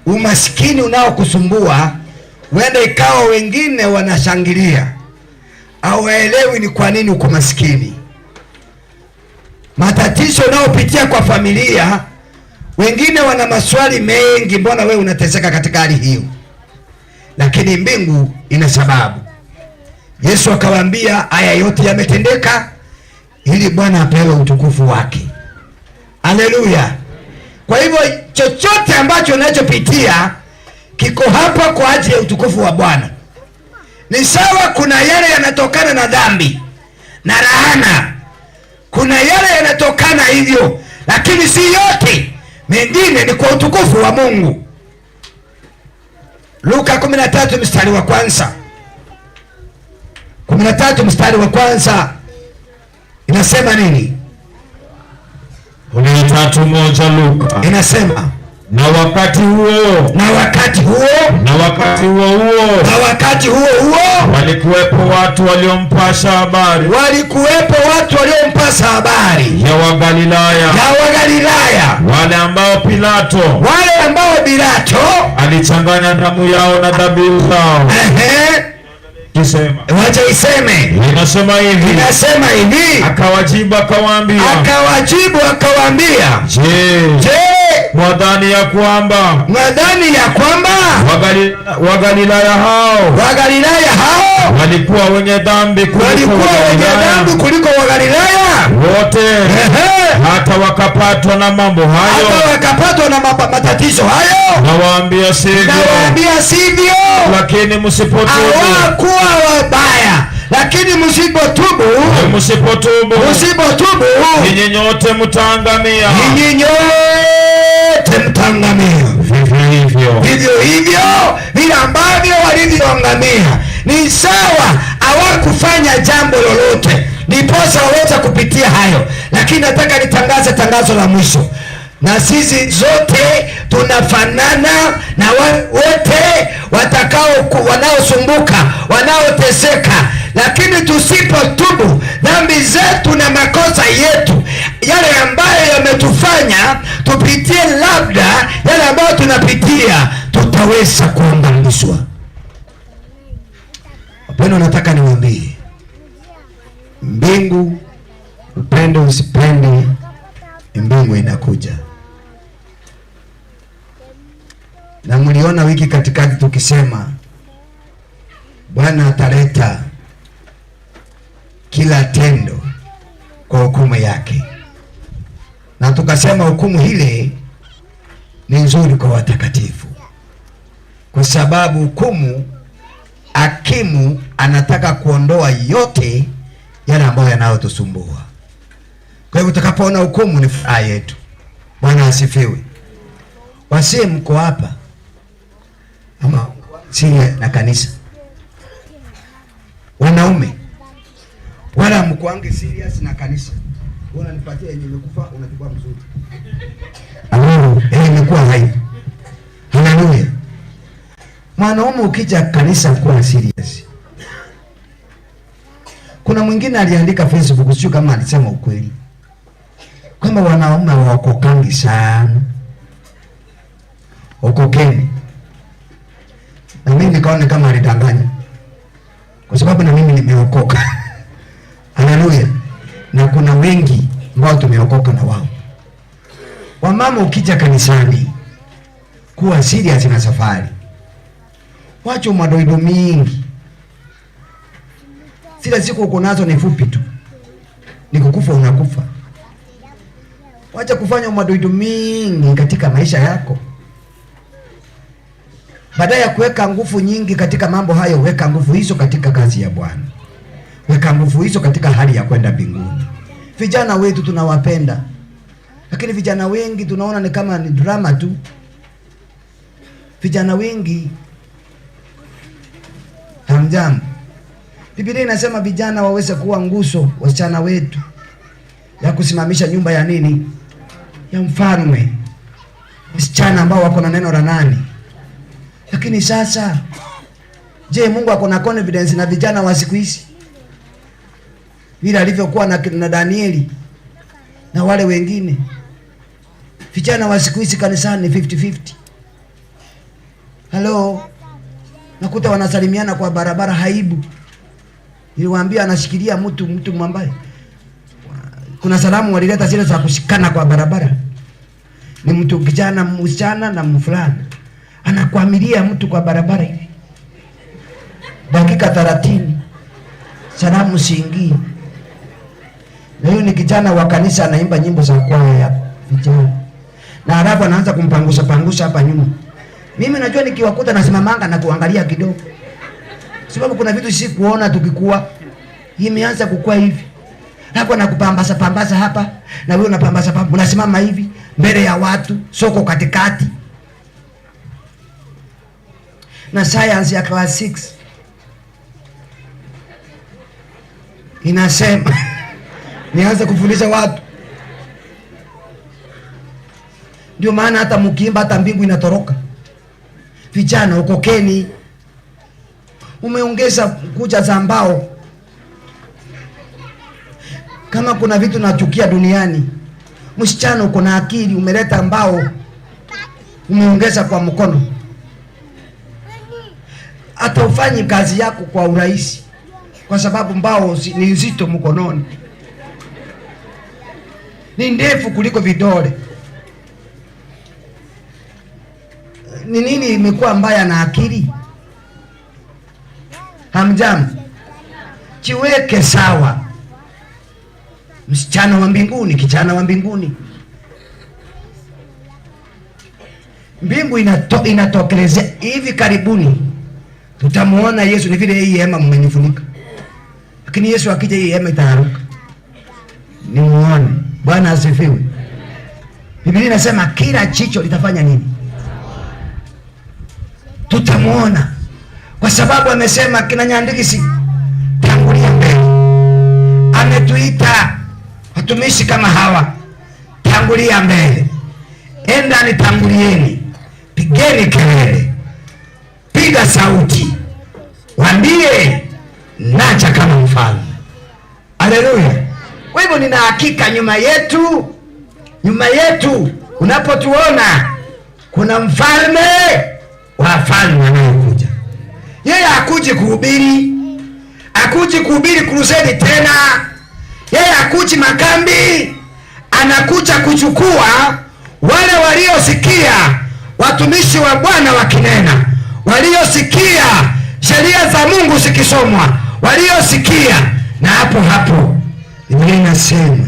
A: Umaskini unaokusumbua, huenda ikawa wengine wanashangilia, hawaelewi ni kwa nini uko maskini. Matatizo unayopitia kwa familia, wengine wana maswali mengi, mbona wewe unateseka katika hali hiyo? Lakini mbingu ina sababu. Yesu akawaambia haya yote yametendeka ili Bwana apewe utukufu wake. Haleluya! Kwa hivyo chochote ambacho unachopitia kiko hapa kwa ajili ya utukufu wa Bwana. Ni sawa, kuna yale yanatokana na dhambi na laana, kuna yale yanatokana hivyo, lakini si yote, mengine ni kwa utukufu wa Mungu. Luka 13 mstari wa kwanza, 13 mstari wa kwanza inasema nini?
B: 13:1 Luka.
A: Inasema,
B: Na wakati huo
A: na wakati huo
B: na wakati huo huo
A: na wakati huo huo
B: walikuwepo watu waliompasha habari
A: walikuwepo watu waliompasa habari
B: ya Wagalilaya,
A: ya Wagalilaya,
B: wale ambao Pilato
A: wale ambao Pilato
B: alichanganya damu yao na dhabihu zao, kisema,
A: wacha iseme,
B: inasema hivi,
A: inasema hivi,
B: akawajibu akawaambia,
A: akawajibu akawaambia,
B: je,
A: je,
B: mwadhani ya kwamba
A: mwadhani ya kwamba
B: Wagalilaya hao
A: Wagalilaya hao
B: walikuwa wenye dhambi kuliko
A: walikuwa wenye
B: Wagalilaya
A: dhambi kuliko Wagalilaya
B: wote, hata wakapatwa na mambo hayo?
A: Hata wakapatwa na matatizo hayo?
B: Nawaambia sivyo,
A: Nawaambia sivyo,
B: lakini msipotubu,
A: hawakuwa wabaya, lakini msipotubu,
B: msipotubu,
A: msipotubu,
B: ninyi nyote mtaangamia
A: ninyi nyote mtaangamia.
B: Vivyo hivyo.
A: Vivyo hivyo vile ambavyo walivyoangamia. Ni sawa, hawakufanya jambo lolote ndiposa waweza kupitia hayo, lakini nataka nitangaze tangazo la mwisho, na sisi zote tunafanana na wote wanaosumbuka, wanaoteseka, lakini tusipotubu dhambi zetu na makosa yetu yale ambayo yametufanya tupitie labda yale ambayo tunapitia, tutaweza kuangamizwa. Wapendwa, nataka niwaambie, mbingu, upende usipende, mbingu inakuja. Na mliona wiki katikati tukisema Bwana ataleta kila tendo kwa hukumu yake, na tukasema hukumu ile ni nzuri kwa watakatifu, kwa sababu hukumu, hakimu anataka kuondoa yote yale ambayo yanayotusumbua. Kwa hivyo tutakapoona hukumu ni furaha yetu. Bwana asifiwe. Wasie mko hapa ama si na kanisa, wanaume wala mkuange serious na kanisa, unanipatia yenye imekufa, unachukua mzuri. Haleluya, yenye imekuwa hai. Haleluya. Mwanaume ukija kanisa kuwa serious. Kuna mwingine aliandika Facebook, sio kama alisema ukweli, kwamba wanaume hawaokokangi sana, okokeni. Na mimi nikaona kama alidanganya, kwa sababu na mimi nimeokoka. Haleluya. Na kuna wengi ambao tumeokoka na wao. Wamama ukija kanisani kuwa serious na safari, wacha madoido mingi. Zile siku uko nazo ni fupi tu, ni kukufa unakufa. Wacha kufanya madoido mingi katika maisha yako. Baada ya kuweka nguvu nyingi katika mambo hayo, weka nguvu hizo katika kazi ya Bwana, weka nguvu hizo katika hali ya kwenda mbinguni. Vijana wetu tunawapenda, lakini vijana wengi tunaona ni kama ni drama tu. Vijana wengi hamjambo. Biblia inasema vijana waweze kuwa nguzo, wasichana wetu, ya kusimamisha nyumba ya nini? Ya mfalme. Wasichana ambao wako na neno la nani? Lakini sasa, je, Mungu ako na confidence na vijana wa siku hizi vile alivyokuwa na Danieli na wale wengine? Vijana wa siku hizi kanisani 50-50. Hello, nakuta wanasalimiana kwa barabara, haibu. Niliwaambia anashikilia mtu mwambaye kuna salamu walileta zile za kushikana kwa barabara, ni mtu kijana, msichana na mfulana, anakwamilia mtu kwa barabara hivi dakika 30, salamu siingii. Na huyu ni kijana wa kanisa, anaimba nyimbo za kwaya ya vijana, na halafu anaanza kumpangusa pangusa hapa nyuma. Mimi najua nikiwakuta nasimamanga na kuangalia kidogo, sababu kuna vitu si kuona tukikua, imeanza kukua hivi hapo na kupambasa pambasa hapa na wewe unapambasa pambasa, unasimama hivi mbele ya watu, soko katikati. Na science ya class 6 inasema nianze kufundisha watu. Ndio maana hata mkiimba hata mbingu inatoroka. Vijana ukokeni, umeongeza kucha za mbao. Kama kuna vitu nachukia duniani, msichana uko na akili, umeleta mbao umeongeza kwa mkono, hata ufanyi kazi yako kwa urahisi, kwa sababu mbao ni nzito mkononi, ni ndefu kuliko vidole. Ni nini imekuwa mbaya na akili? Hamjambo, jiweke sawa, msichana wa mbinguni, kijana wa mbinguni. Mbingu inatokelezea hivi karibuni, tutamuona Yesu. Ni vile hii hema mmenifunika, lakini Yesu akija hii hema itaharuka, nimuone. Bwana asifiwe. Biblia inasema kila jicho litafanya nini? Tutamuona, kwa sababu amesema kina Nyandikisi, tangulia mbele. Ametuita watumishi kama hawa, tangulia mbele, enda nitangulieni, pigeni kelele, piga sauti, waambie naja kama mfalme. Haleluya! Kwa hivyo nina hakika nyuma yetu unapotuona kuna mfalme wa falme anayekuja. Yeye hakuji kuhubiri, hakuji kuhubiri crusade tena. Yeye hakuji makambi, anakuja kuchukua wale waliosikia watumishi wa Bwana wakinena, waliosikia sheria za Mungu zikisomwa, waliosikia. Na hapo hapo Biblia inasema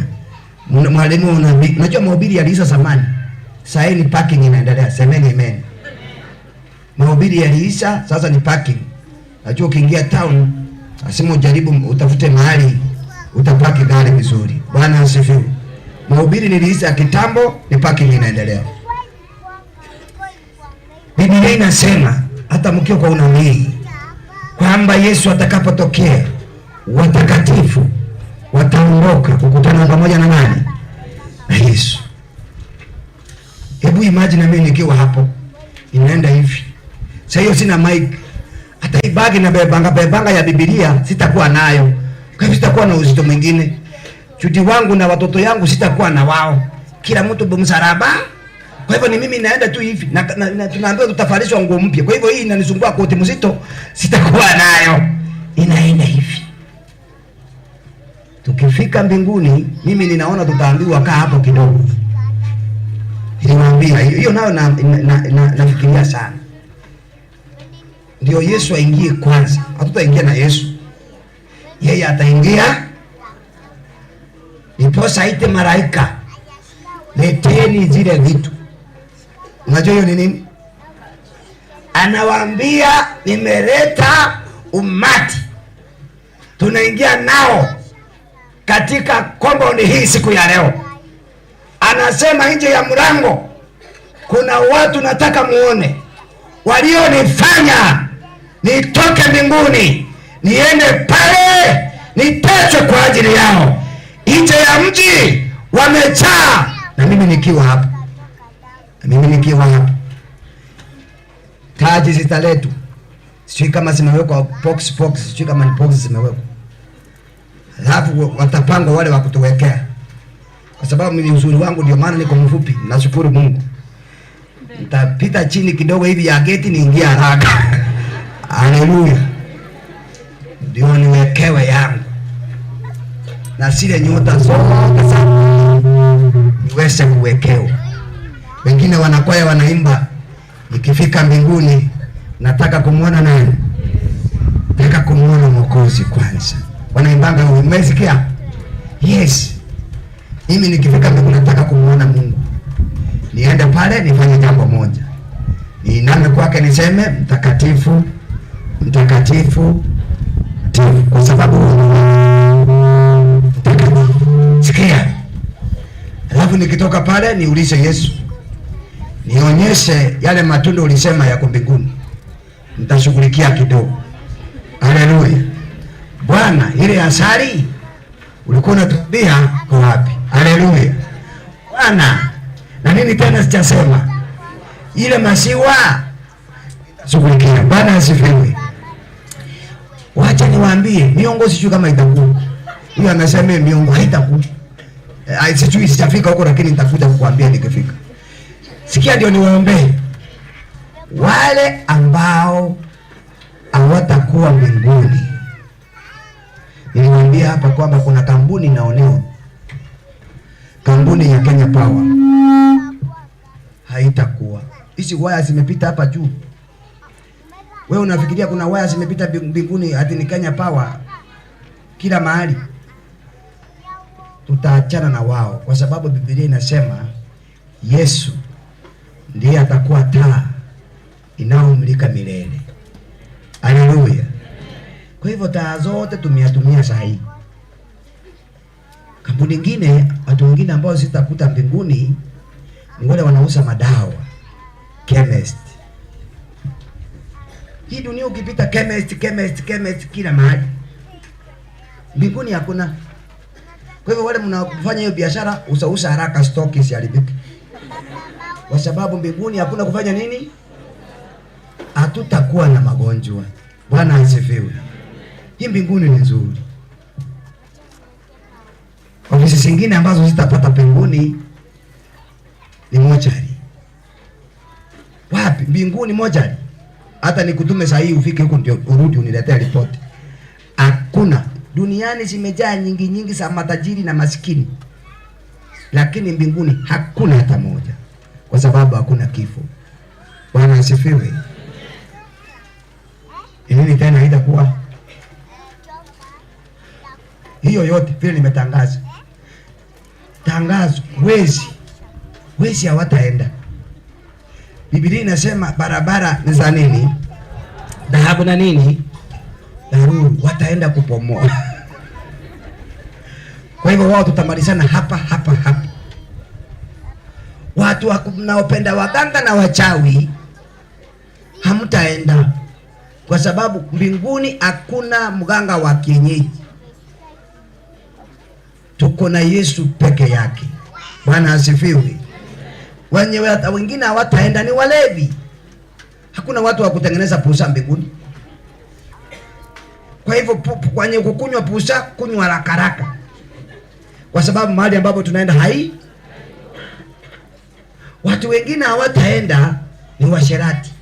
A: mwalimu unabii, unajua mahubiri yaliisha zamani, sasa ni parking inaendelea. Semeni amen. Mahubiri yaliisha, sasa ni parking. Najua ukiingia town lazima ujaribu utafute mahali utapaki gari vizuri. Bwana asifiwe. Mahubiri niliisha kitambo, ni parking inaendelea. Biblia inasema hata mkiwa kwa unabii kwamba Yesu atakapotokea watakatifu wataondoka kukutana pamoja na nani? Na Yesu. Hebu imagine mimi nikiwa hapo inaenda hivi. Sasa hiyo sina mic. Hata ibagi na bebanga ya Biblia sitakuwa nayo. Kwa hivyo sitakuwa na uzito mwingine. Chuti wangu na watoto yangu sitakuwa na wao. Kila mtu msalaba. Kwa hivyo ni mimi naenda tu hivi na tunaambiwa tutafarishwa nguo mpya. Kwa hivyo hii inanisumbua koti mzito sitakuwa nayo. Inaenda hivi. Tukifika mbinguni mimi ninaona tutaambiwa kaa hapo kidogo. Niliwaambia hiyo nayo nafikiria sana. Ndio Yesu aingie kwanza. Hatutaingia na Yesu. Yeye ataingia. Ndiposa aite malaika, leteni zile vitu. Unajua hiyo ni nini? Anawaambia nimeleta umati, tunaingia nao katika compound hii siku ya leo. Anasema nje ya mlango kuna watu nataka muone, walionifanya nitoke mbinguni niende pale niteswe kwa ajili yao. Nje ya mji wamejaa, na mimi nikiwa hapa, na mimi nikiwa hapa. Taji zitaletwa, sijui kama zimewekwa box box, sijui kama ni box zimewekwa, alafu watapangwa wale wa kutuwekea, kwa sababu ni uzuri wangu, ndio maana niko mfupi. Nashukuru Mungu, nitapita chini kidogo hivi ya geti niingie haraka. Haleluya, ndio niwekewe yangu na zile nyota zote niweze kuwekewa. Wengine wanakwaya wanaimba, nikifika mbinguni nataka kumwona nani? Nataka kumwona Mwokozi kwanza. Wanaimbanga, umesikia? Yes, mimi nikifika mbinguni nataka kumwona Mungu, niende pale nifanye jambo moja, niiname kwake niseme mtakatifu, mtakatifu, mtakatifu, kwa sababu mtakatifu. Sikia, alafu nikitoka pale niulize Yesu, nionyeshe yale matunda ulisema yako mbinguni, nitashughulikia kidogo. Haleluya! Bwana, ile asali ulikuwa unatubia kwa wapi? Haleluya! Bwana, na nini tena sijasema, ile masiwa shughulikia. Bwana asifiwe. Wacha niwaambie, miongo sijui kama itakuwa. Huyu anasema miongo haitakuwa. Sijui sijafika huko, lakini nitakuja kukuambia nikifika. Sikia, ndio niwaombee wale ambao hawatakuwa mbinguni. Niliwaambia hapa kwamba kuna kampuni inaonewa, kampuni ya Kenya Power haitakuwa. Hizi waya zimepita hapa juu. Wewe unafikiria kuna waya zimepita mbinguni ati ni Kenya Power kila mahali? Tutaachana na wao, kwa sababu Biblia inasema Yesu ndiye atakuwa taa inayomulika milele. Haleluya! Kwa hivyo taa zote tumiatumia saa hii. Kampuni nyingine, watu wengine ambao sitakuta mbinguni ni wale wanauza madawa, chemist. Hii dunia ukipita chemist, chemist, chemist kila mahali. Mbinguni hakuna. Kwa hivyo wale mnafanya hiyo biashara, usausa haraka stock isiharibike. Kwa sababu mbinguni hakuna kufanya nini? Hatutakuwa na magonjwa. Bwana asifiwe. Hii mbinguni ni nzuri. Ofisi zingine ambazo zitapata mbinguni ni mochari. Wapi? Mbinguni mochari. Hata nikutume saa hii ufike huko ndio urudi uniletee ripoti. Hakuna. Duniani zimejaa nyingi nyingi za matajiri na masikini. Lakini mbinguni hakuna hata moja. Kwa sababu hakuna kifo. Bwana asifiwe. Nini tena haitakuwa? Hiyo yote vile nimetangaza. Tangazo, wezi. Wezi hawataenda. Biblia inasema barabara ni za nini? Dhahabu na nini? Dharuru, wataenda kupomoa. Kwa hivyo wao tutamalizana hapa hapa hapa. Watu mnaopenda waganga na wachawi hamtaenda, kwa sababu mbinguni hakuna mganga wa kienyeji. Tuko na Yesu peke yake. Bwana asifiwe. Wenye wengine hawataenda ni walevi. Hakuna watu wa kutengeneza pusa mbinguni. Kwa hivyo kwenye kukunywa pusa, kunywa haraka haraka, kwa sababu mahali ambapo tunaenda hai. Watu wengine hawataenda ni washerati.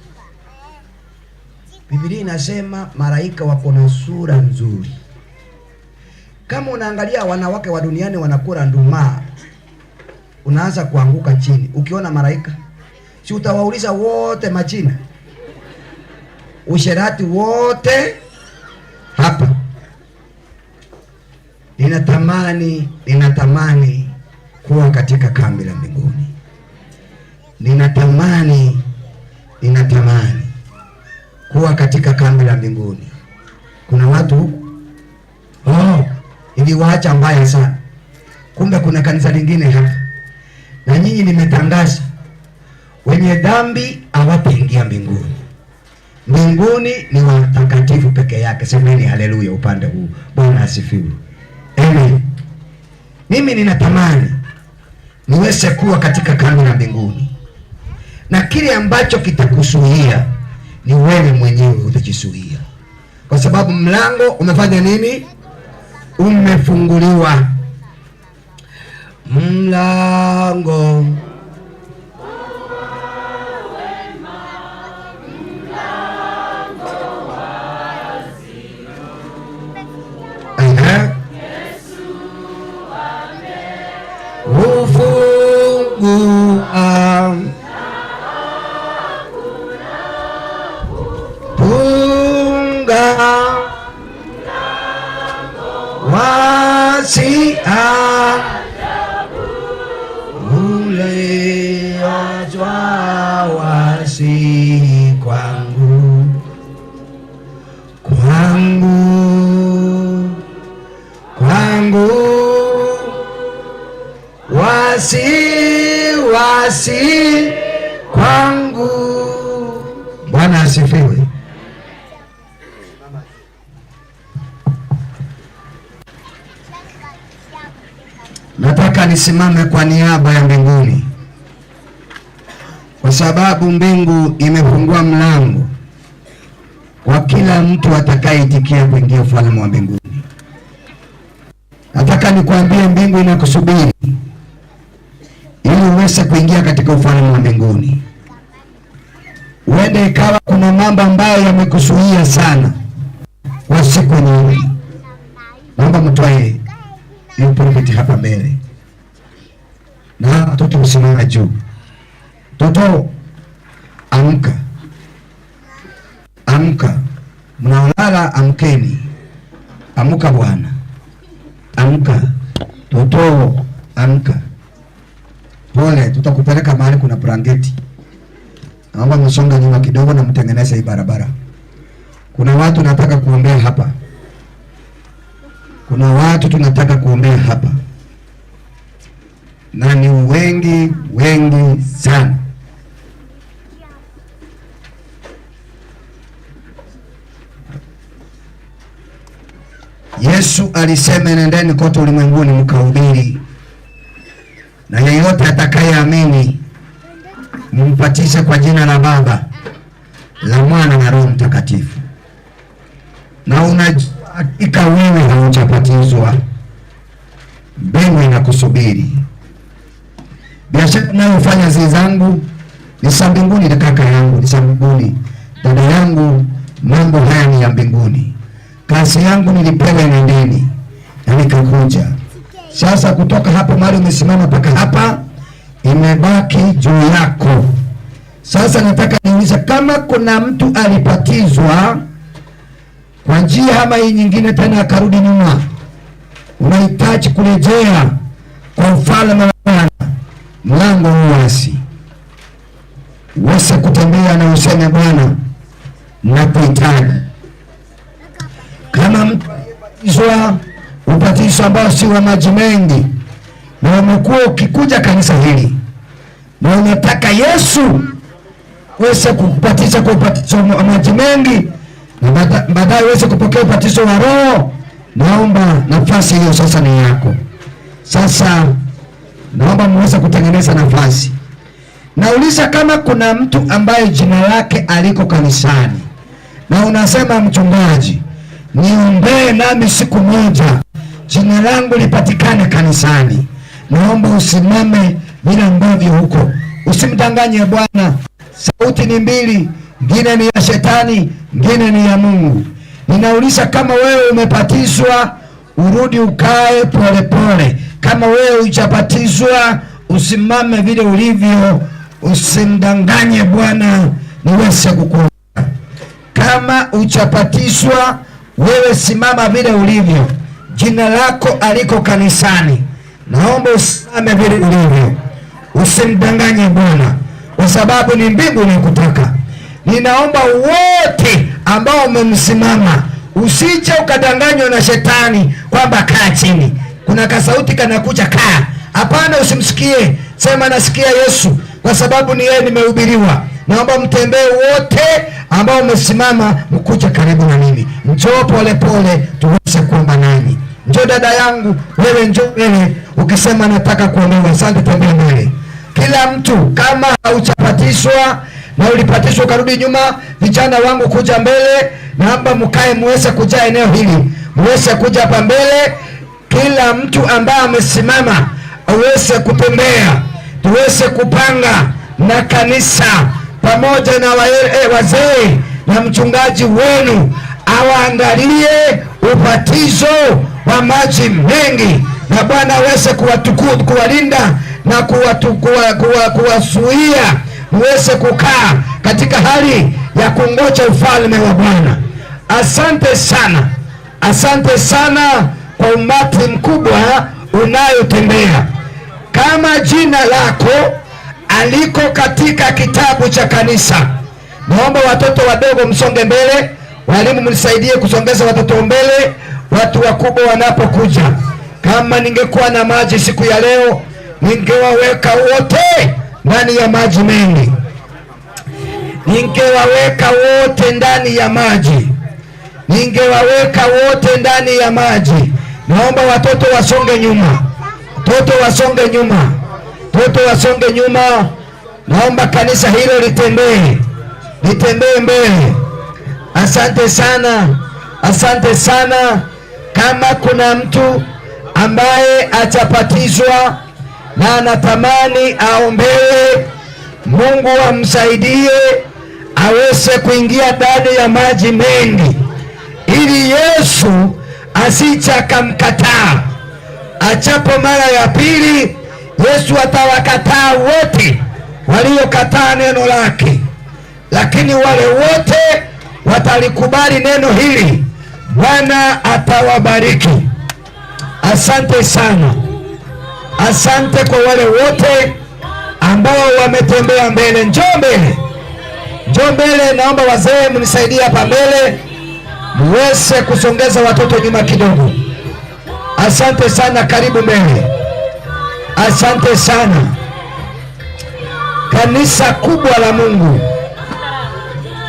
A: Biblia inasema malaika wako na sura nzuri. Kama unaangalia wanawake wa duniani wanakula nduma, unaanza kuanguka chini. Ukiona malaika, si utawauliza wote majina? Usherati wote hapa. Ninatamani kuwa katika kambi la mbinguni. Ninatamani. Kuwa katika kambi la mbinguni. Kuna watu huku, oh, iliwaacha mbaya sana. Kumbe kuna kanisa lingine hapa, na nyinyi nimetangaza, wenye dhambi hawataingia mbinguni. Mbinguni ni watakatifu peke yake. Semeni haleluya upande huu. Bwana asifiwe. Amen. Mimi ninatamani niweze kuwa katika kambi la mbinguni, na kile ambacho kitakuzuia ni wewe mwenyewe utajizuia, kwa sababu mlango umefanya nini? Umefunguliwa. Mlango Aha. Ufungua funga wazi uliachwa wazi kwangu, kwangu, kwangu, wazi wazi kwangu. Bwana asifiwe. Nataka nisimame kwa niaba ya mbinguni, kwa sababu mbingu imefungua mlango kwa kila mtu atakayeitikia kuingia ufalme wa mbinguni. Nataka nikwambie, mbingu inakusubiri ili uweze kuingia katika ufalme wa mbinguni. Huenda ikawa kuna mambo ambayo yamekuzuia sana kwa siku nyingi. Naomba mtoe hiyo pulpit hapa mbele, na watoto msimame juu. Toto, amka, amka, mnaolala amkeni, amka bwana, amka toto, amka. Pole, tutakupeleka mahali kuna blanketi. Naomba msonge nyuma kidogo na mtengeneze hii barabara. Kuna watu nataka kuombea hapa. Kuna watu tunataka kuombea hapa, na ni wengi wengi sana. Yesu alisema, nendeni kote ulimwenguni mkahubiri, na yeyote atakayeamini mumbatize kwa jina la Baba, la Mwana na Roho Mtakatifu. Na unajua hakika wewe haujabatizwa, mbingu inakusubiri. Biashara ninayofanya zi zangu ni za mbinguni, na kaka yangu ni za mbinguni, dada yangu, mambo haya ni ya mbinguni. Kazi yangu nilipewa nendeni, na nikakuja. Sasa kutoka hapo mahali umesimama mpaka hapa imebaki juu yako. Sasa nataka niulize kama kuna mtu alibatizwa kwa njia ama hii nyingine tena akarudi nyuma, unahitaji kurejea kwa ufalme wa Bwana, mlango huu wazi, uweze kutembea na useme Bwana, nakuhitaji. Kama mtu aliyebatizwa ubatizo ambao si wa maji mengi, na umekuwa ukikuja kanisa hili na unataka Yesu uweze kukubatiza kwa ubatizo wa maji mengi na baadaye uweze kupokea ubatizo wa Roho, naomba nafasi hiyo sasa ni yako. Sasa naomba muweze kutengeneza nafasi. Nauliza kama kuna mtu ambaye jina lake aliko kanisani na unasema, mchungaji, niombee nami siku moja jina langu lipatikane kanisani. Naomba usimame vile ambavyo huko, usimdanganye Bwana. Sauti ni mbili, ngine ni ya shetani, ngine ni ya Mungu. Ninauliza kama wewe umebatizwa, urudi ukae polepole. Kama wewe hujabatizwa, usimame vile ulivyo, usimdanganye Bwana niweze kukuona. Kama hujabatizwa, wewe simama vile ulivyo, jina lako aliko kanisani, naomba usimame vile ulivyo, usimdanganye Bwana, kwa sababu ni mbingu inakutaka. Ninaomba wote ambao umemsimama, usije ukadanganywa na shetani kwamba kaa chini, kuna kasauti kanakuja kaa. Hapana, usimsikie. Sema nasikia Yesu, kwa sababu ni yeye nimehubiriwa. Naomba mtembee wote ambao umesimama, mkuja karibu na mimi, njoo polepole tuweze kuomba nanyi. Njoo dada yangu, wewe njoo mbele, ukisema nataka kuombewa. Asante, tembea mbele. Kila mtu kama hauchapatishwa na ulipatishwa ukarudi nyuma, vijana wangu kuja mbele, naomba mkae muweze kujaa eneo hili, muweze kuja hapa mbele. Kila mtu ambaye amesimama aweze kutembea, tuweze kupanga na kanisa pamoja na wazee na mchungaji wenu awaandalie ubatizo wa maji mengi, na Bwana aweze kuwalinda na kuwazuia muweze kukaa katika hali ya kungoja ufalme wa Bwana. Asante sana, asante sana kwa umati mkubwa unayotembea. Kama jina lako aliko katika kitabu cha kanisa, naomba watoto wadogo msonge mbele, walimu mnisaidie kusongeza watoto mbele, watu wakubwa wanapokuja. Kama ningekuwa na maji siku ya leo, ningewaweka wote ndani ya maji mengi, ningewaweka wote ndani ya maji, ningewaweka wote ndani ya maji. Naomba watoto wasonge nyuma, watoto wasonge nyuma, watoto wasonge nyuma. Naomba kanisa hilo litembee, litembee mbele. Asante sana, asante sana. Kama kuna mtu ambaye atapatizwa na anatamani aombewe, Mungu amsaidie aweze kuingia ndani ya maji mengi, ili Yesu asije akamkataa. Achapo mara ya pili, Yesu atawakataa wote waliokataa neno lake, lakini wale wote watalikubali neno hili, Bwana atawabariki. Asante sana, asante kwa wale wote ambao wametembea mbele. Njoo mbele, njoo mbele. Naomba wazee mnisaidie hapa mbele, muweze kusongeza watoto nyuma kidogo. Asante sana, karibu mbele. Asante sana, kanisa kubwa la Mungu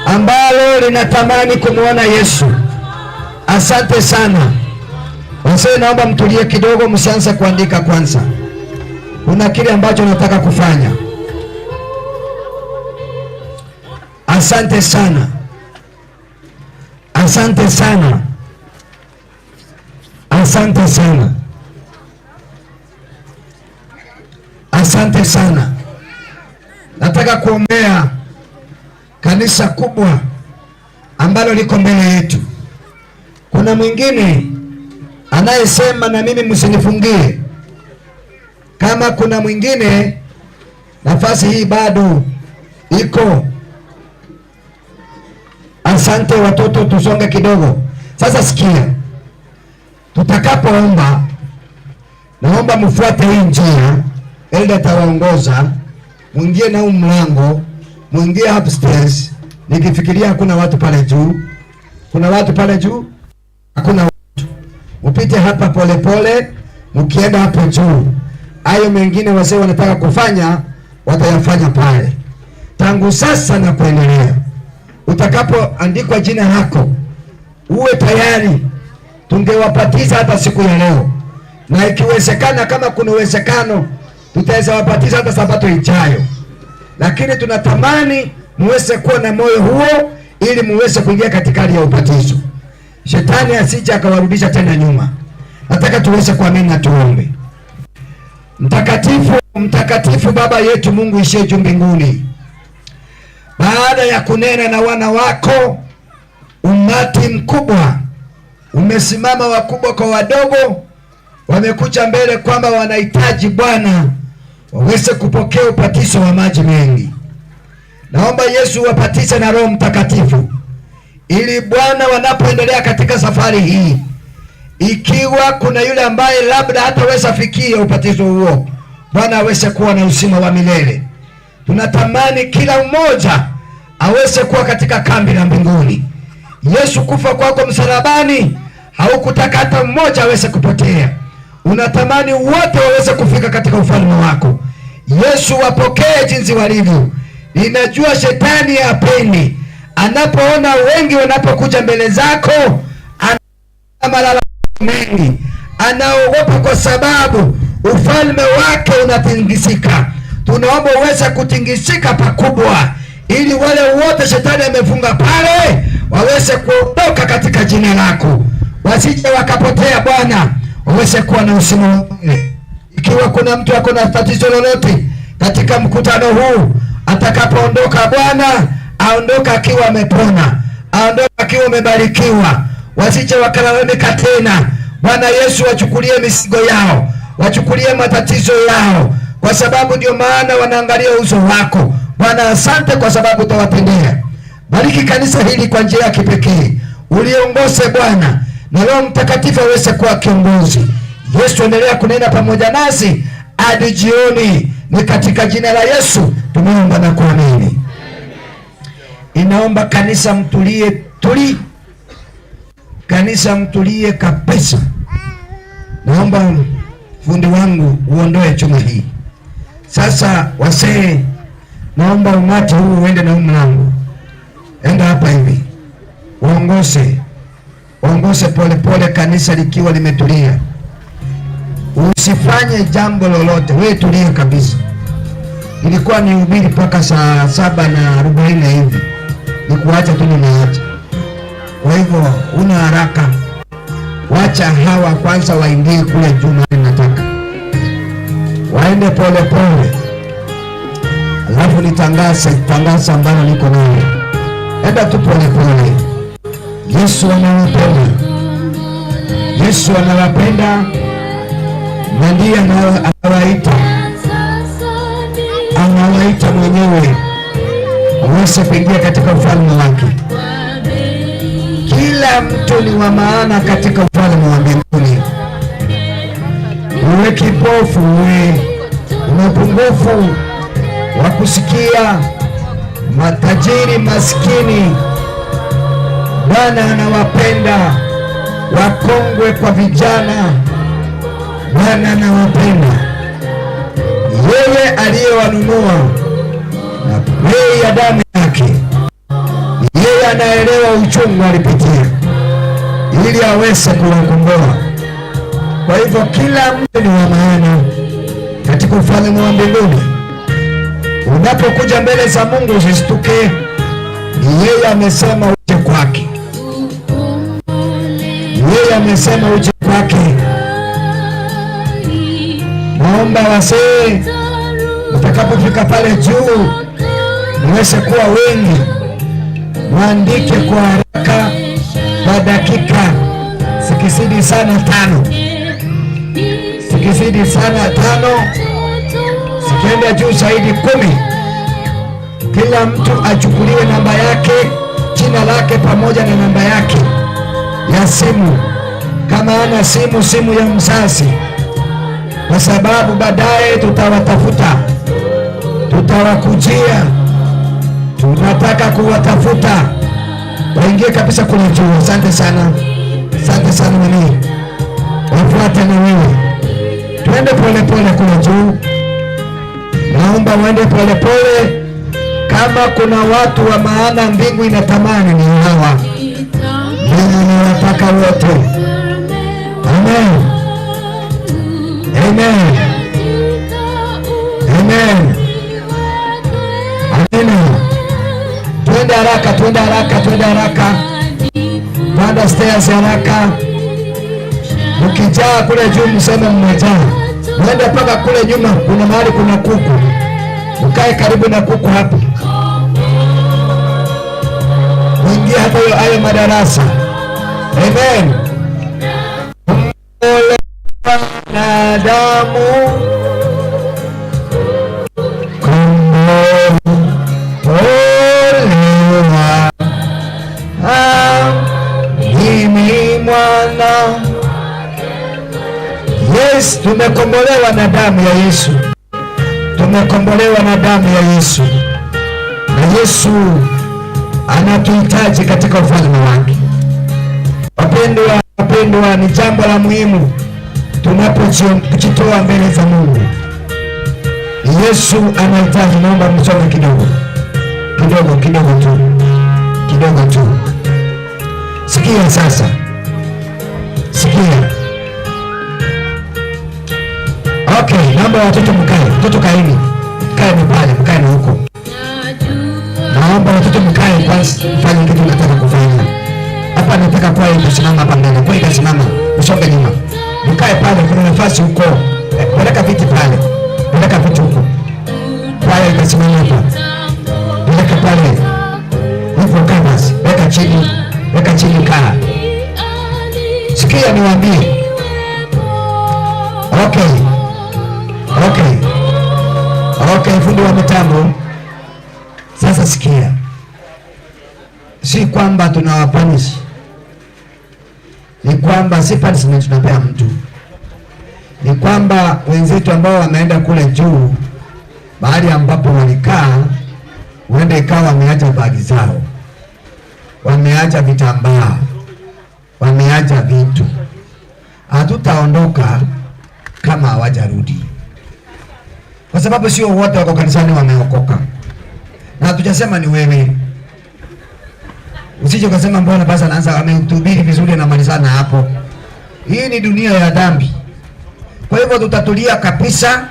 A: ambalo linatamani kumwona Yesu. Asante sana wazee, naomba mtulie kidogo, msianze kuandika kwanza. Kuna kile ambacho nataka kufanya. Asante sana, asante sana, asante sana, asante sana. Nataka kuombea kanisa kubwa ambalo liko mbele yetu. Kuna mwingine anayesema na mimi msinifungie. Kama kuna mwingine, nafasi hii bado iko. Asante watoto, tusonge kidogo. Sasa sikia, tutakapoomba, naomba mfuate hii njia, elder atawaongoza, mwingie na huu mlango, mwingie upstairs. Nikifikiria hakuna watu pale juu. Kuna watu pale juu? Hakuna watu. Upite hapa polepole, mkienda hapo juu. Hayo mengine wazee wanataka kufanya, watayafanya pale. Tangu sasa na kuendelea, utakapoandikwa jina lako uwe tayari. Tungewapatiza hata siku ya leo, na ikiwezekana, kama kuna uwezekano, tutaweza wapatiza hata sabato ijayo, lakini tunatamani muweze kuwa na moyo huo ili muweze kuingia katika hali ya ubatizo, shetani asije akawarudisha tena nyuma. Nataka tuweze kuamini na tuombe. Mtakatifu, mtakatifu Baba yetu Mungu ishiye juu mbinguni, baada ya kunena na wana wako, umati mkubwa umesimama, wakubwa kwa wadogo, wamekuja mbele kwamba wanahitaji Bwana waweze kupokea ubatizo wa maji mengi. Naomba Yesu wapatize na Roho Mtakatifu, ili Bwana wanapoendelea katika safari hii, ikiwa kuna yule ambaye labda hataweza fikia ubatizo huo, Bwana aweze kuwa na uzima wa milele. Tunatamani kila mmoja aweze kuwa katika kambi la mbinguni. Yesu, kufa kwako msalabani haukutaka hata mmoja aweze kupotea, unatamani wote waweze kufika katika ufalme wako. Yesu, wapokee jinsi walivyo. Ninajua shetani hapendi anapoona wengi wanapokuja mbele zako, ana malalamiko mengi, anaogopa kwa sababu ufalme wake unatingisika. Tunaomba uweze kutingisika pakubwa, ili wale wote shetani amefunga pale waweze kuondoka katika jina lako, wasije wakapotea Bwana, waweze kuwa na uzima wa milele. Ikiwa kuna mtu ako na tatizo lolote katika mkutano huu, atakapoondoka Bwana, aondoka akiwa amepona, aondoka akiwa amebarikiwa, wasije wakalalamika tena. Bwana Yesu, wachukulie mizigo yao, wachukulie matatizo yao, kwa sababu ndio maana wanaangalia uso wako. Bwana, asante kwa sababu utawatendea. Bariki kanisa hili kwa njia ya kipekee, uliongoze Bwana, na Roho Mtakatifu aweze kuwa kiongozi. Yesu, endelea kunena pamoja nasi hadi jioni. Ni katika jina la Yesu tumeomba na kuamini. Inaomba kanisa mtulie, tuli kanisa mtulie kabisa. Naomba fundi wangu uondoe chuma hii sasa. Wasee, naomba umati huu uende na huu mlango, enda hapa hivi, waongose, waongose polepole, kanisa likiwa limetulia. Usifanye jambo lolote, wewe tulia kabisa. Ilikuwa ni ubiri mpaka saa 7:40 hivi, nikuacha tu, nimeacha. Kwa hivyo una haraka, wacha hawa kwanza waingie kule juu, mahali nataka waende pole pole, alafu nitangaze tangazo ambalo niko nayo. Enda tu pole pole. Yesu anawapenda, Yesu anawapenda na ndiye anawaita, anawaita mwenyewe aweze kuingia katika ufalme wake. Kila mtu ni wa maana katika ufalme wa mbinguni. Uwe kipofu, uwe una upungufu wa kusikia, matajiri, maskini, Bwana anawapenda, wakongwe kwa vijana, Bwana anawapenda. Yeye aliyewanunua na bei ya damu yake, yeye anaelewa uchungu alipitia ili aweze kuwakomboa. Kwa hivyo kila mtu ni wa maana katika ufalme wa mbinguni. Unapokuja mbele za Mungu usishtuke, ni yeye amesema uje kwake, yeye amesema uje kwake. Naomba wasee, mtakapofika pale juu muweze kuwa wengi, mwandike kwa haraka kwa dakika sikizidi sana 5, sikizidi sana 5, sikienda juu zaidi 10. Kila mtu achukuliwe namba yake, jina lake pamoja na namba yake ya simu. Kama ana simu, simu ya mzazi, kwa sababu baadaye tutawatafuta, tutawakujia, tunataka kuwatafuta waingie kabisa kule juu. Asante sana, asante sana mimi, wafuate na wewe, twende pole pole kule juu. Naomba waende pole pole. Kama kuna watu wa maana mbingu inatamani ni hawa, mimi nawataka wote. Amen, amen, amen, amen. Twende haraka, twende haraka, twende haraka, panda stairs haraka. Mkijaa kule juu mseme mmejaa, mwende mpaka kule nyuma, kuna mahali kuna kuku, ukae karibu na kuku hapo, mwingie hata hayo madarasa. Amen. Na damu kombolewa, mimi mwana. Yes, tumekombolewa na damu ya Yesu, tumekombolewa na damu ya Yesu, na Yesu Anatuhitaji katika ufalme wake. Wapendwa, wapendwa, ni jambo la muhimu tunapojitoa mbele za Mungu. Yesu anahitaji. Naomba msome kidogo kidogo kidogo tu, kidogo tu. Sikia sasa, sikia. Okay, naomba watoto mkae, watoto kaeni, kaeni pale, mkaeni huko. Naomba watoto mkae kwanza, mfanye kitu nataka kufanya hapa. Nataka kwaya itasimama hapa mbele, kwaya itasimama, msonge nyuma, mkae pale, kuna nafasi huko. Peleka viti pale, peleka viti huko. Kwaya itasimama hapa, peleka pale hivyo, kaa basi, weka chini, weka chini, kaa. Sikia niwaambie. Okay, fundi wa mitambo. Sasa sikia, si kwamba tunawapunish, ni kwamba si punishment tunapea mtu, ni kwamba wenzetu ambao wameenda kule juu, mahali ambapo walikaa, huenda ikawa wameacha bagi zao, wameacha vitambaa, wameacha vitu. Hatutaondoka kama hawajarudi, kwa sababu sio wote wako kanisani wameokoka, na hatujasema ni wewe. Usije ukasema mbona basi anaanza amehubiri vizuri anamalizana hapo. Hii ni dunia ya dhambi. Kwa hivyo tutatulia kabisa,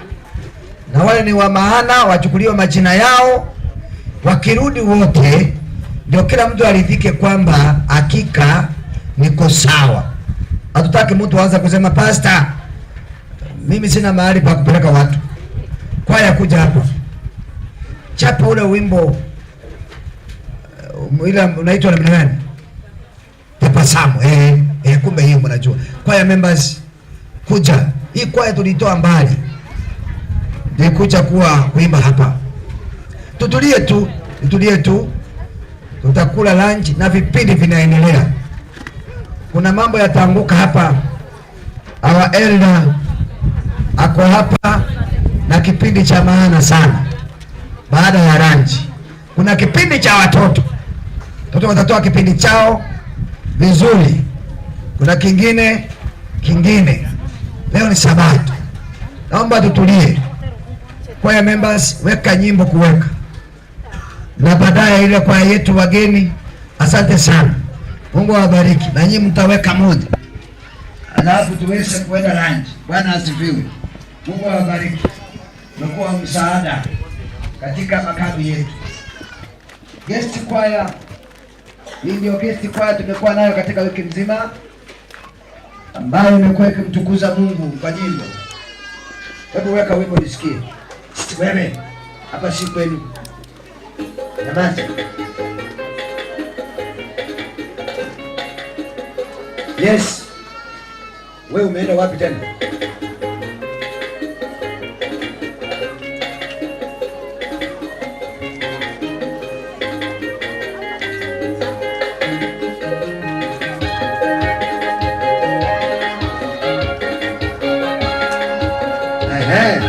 A: na wale ni wa maana wachukuliwe majina yao, wakirudi wote ndio kila mtu aridhike kwamba hakika niko sawa. Hatutaki mtu aanze kusema, "Pastor, mimi sina mahali pa kupeleka watu." Kwaya kuja hapa, chapa ule wimbo ile unaitwa namna gani? Tabasamu. Kumbe hiyo mnajua. Kwaya members kuja. Hii kwaya tulitoa mbali, nikuja kuwa kuimba hapa. Tutulie tu, tutulie tu, tutakula lunch na vipindi vinaendelea. Kuna mambo yataanguka hapa. Our elder ako hapa na kipindi cha maana sana. Baada ya lunch kuna kipindi cha watoto, watoto watatoa kipindi chao vizuri. Kuna kingine kingine. Leo ni Sabato, naomba tutulie. Kwaya members, weka nyimbo kuweka, na baadaye ile kwaya yetu wageni, asante sana, Mungu awabariki, na nyinyi mtaweka moja, alafu tuweze kuenda lunch. Bwana asifiwe. Mungu awabariki, umekuwa msaada katika makambi yetu. Guest choir, hii ndio guest choir tumekuwa nayo katika wiki mzima, ambayo imekuwa ikimtukuza Mungu kwa nyimbo. Hebu weka wimbo nisikie. Wewe hapa si kwenu. Nyamaza. Yes. Wewe umeenda wapi tena? Ehe.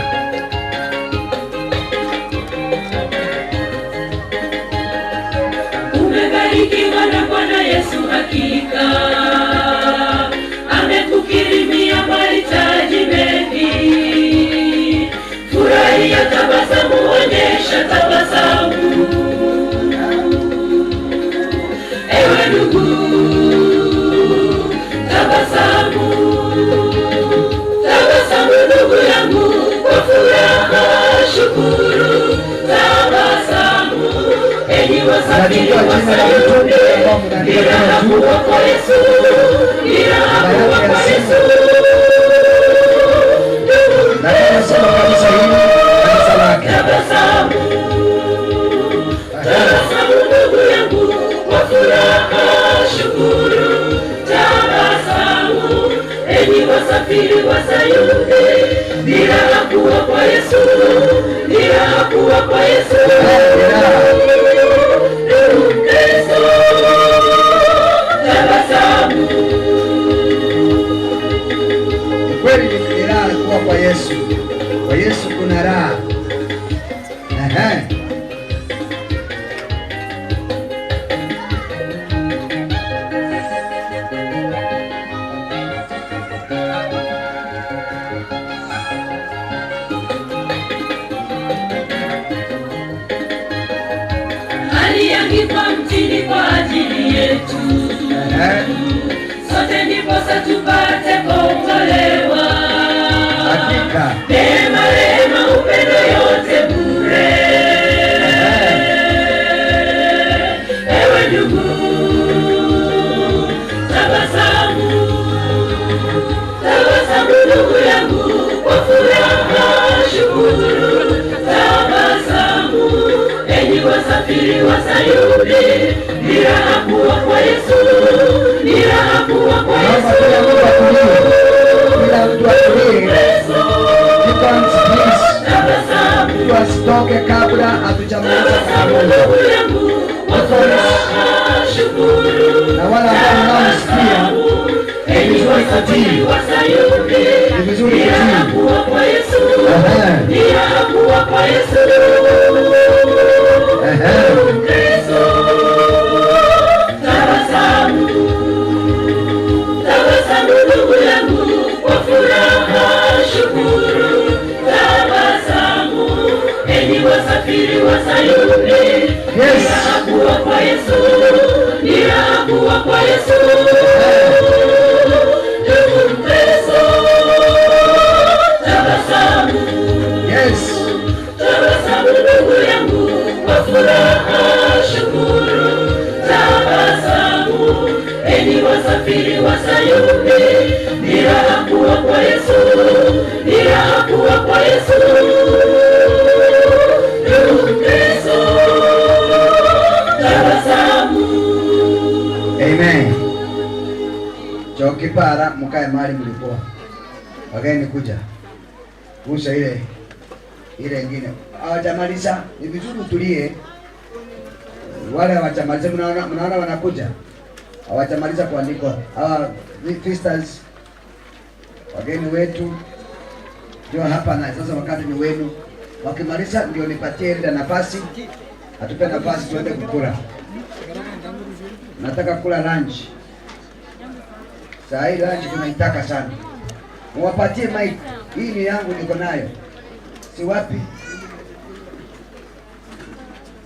C: Umebarikiwa na Bwana Yesu hakika, amekukirimia mahitaji mengi. Furahia, tabasamu, onyesha tabasamu. Ewe ndugu, tabasamu, tabasamu ndugu yangu, kwa furaha shukuru, tabasamu. Enyi wasafiri
A: Unachukua
C: wa
A: jina la mtu
C: Sayuni,
A: ambao mnaandika
C: ni raha
A: kama juu.
C: kuwa kwa Yesu, ni raha
A: Namba
C: kuwa
A: yake
C: kwa
A: ya simu.
C: Yesu.
A: Na tunasema kanisa hili, kanisa lake.
C: Tabasamu, tabasamu ndugu yangu, kwa furaha shukuru, tabasamu. Enyi wasafiri wa Sayuni, ni raha kuwa kwa Yesu, ni raha kuwa kwa Yesu. Ndugu Kristo, tabasamu.
A: Ni kweli ni raha kuwa kwa Yesu. Kwa Yesu kuna raha. Ehe.
C: Mtini kwa ajili yetu sote, ndiposa tupate kuokolewa.
A: Hakika.
C: Neema, rehema, upendo, yote bure. Ewe ndugu, tabasamu, tabasamu ndugu yangu, kwa furaha shukuru, tabasamu, enyi wasafiri wa Sayuni, ni raha kuwa kwa Yesu, ni raha kuwa kwa
A: Naomba
C: Yesu.
A: kila mtu atulie. Kila mtu atulie. Deacons, please.
C: Tabasamu,
A: Mtu asitoke kabla hatujamaliza
C: tabasamu
A: pamoja.
C: ndugu yangu, kwa furaha shukuru,
A: Na wale ambao mnaomsikia, ni
C: enyi
A: vizuri
C: wasafiri
A: kutii.
C: wa Sayuni,
A: Ni vizuri
C: ni raha
A: kutii.
C: kuwa kwa Yesu, ni raha kuwa kwa Yesu. Kristo, tabasamu, tabasamu ndugu yangu, kwa furaha shukuru, tabasamu, enyi wasafiri wa Sayuni, ni raha kuwa kwa Yesu, ni raha kuwa kwa Yesu. Ndugu Mkristo, tabasamu, tabasamu ndugu yangu, kwa furaha shukuru, tabasamu, enyi wasafiri wa Sayuni, ni raha kuwa kwa Yesu, ni raha kuwa kwa Yesu. Ndugu Mkristo, tabasamu.
A: Amen. Chokipara mkae mahali mlikuwa. Wageni kuja. Gusa ile ile ingine. Hawajamaliza, ni vizuri utulie. Wale hawajamaliza, mnaona wanakuja. Hawajamaliza kuandikwa. Hawa visitors, wageni wetu, ndio hapa na sasa wakati ni wenu. Wakimaliza ndio nipatie ile nafasi, atupe nafasi tuende kukula. Nataka kula lunch. Saa hii lunch tunaitaka sana. Muwapatie mic. Hii ni yangu niko nayo. Si wapi?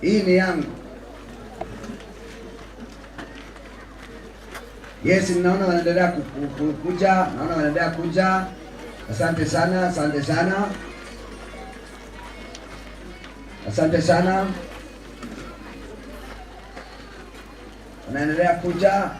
A: Hii ni yangu. Yes, naona wanaendelea kuja, naona wanaendelea kuja. Asante sana, asante sana. Asante sana. Wanaendelea kuja.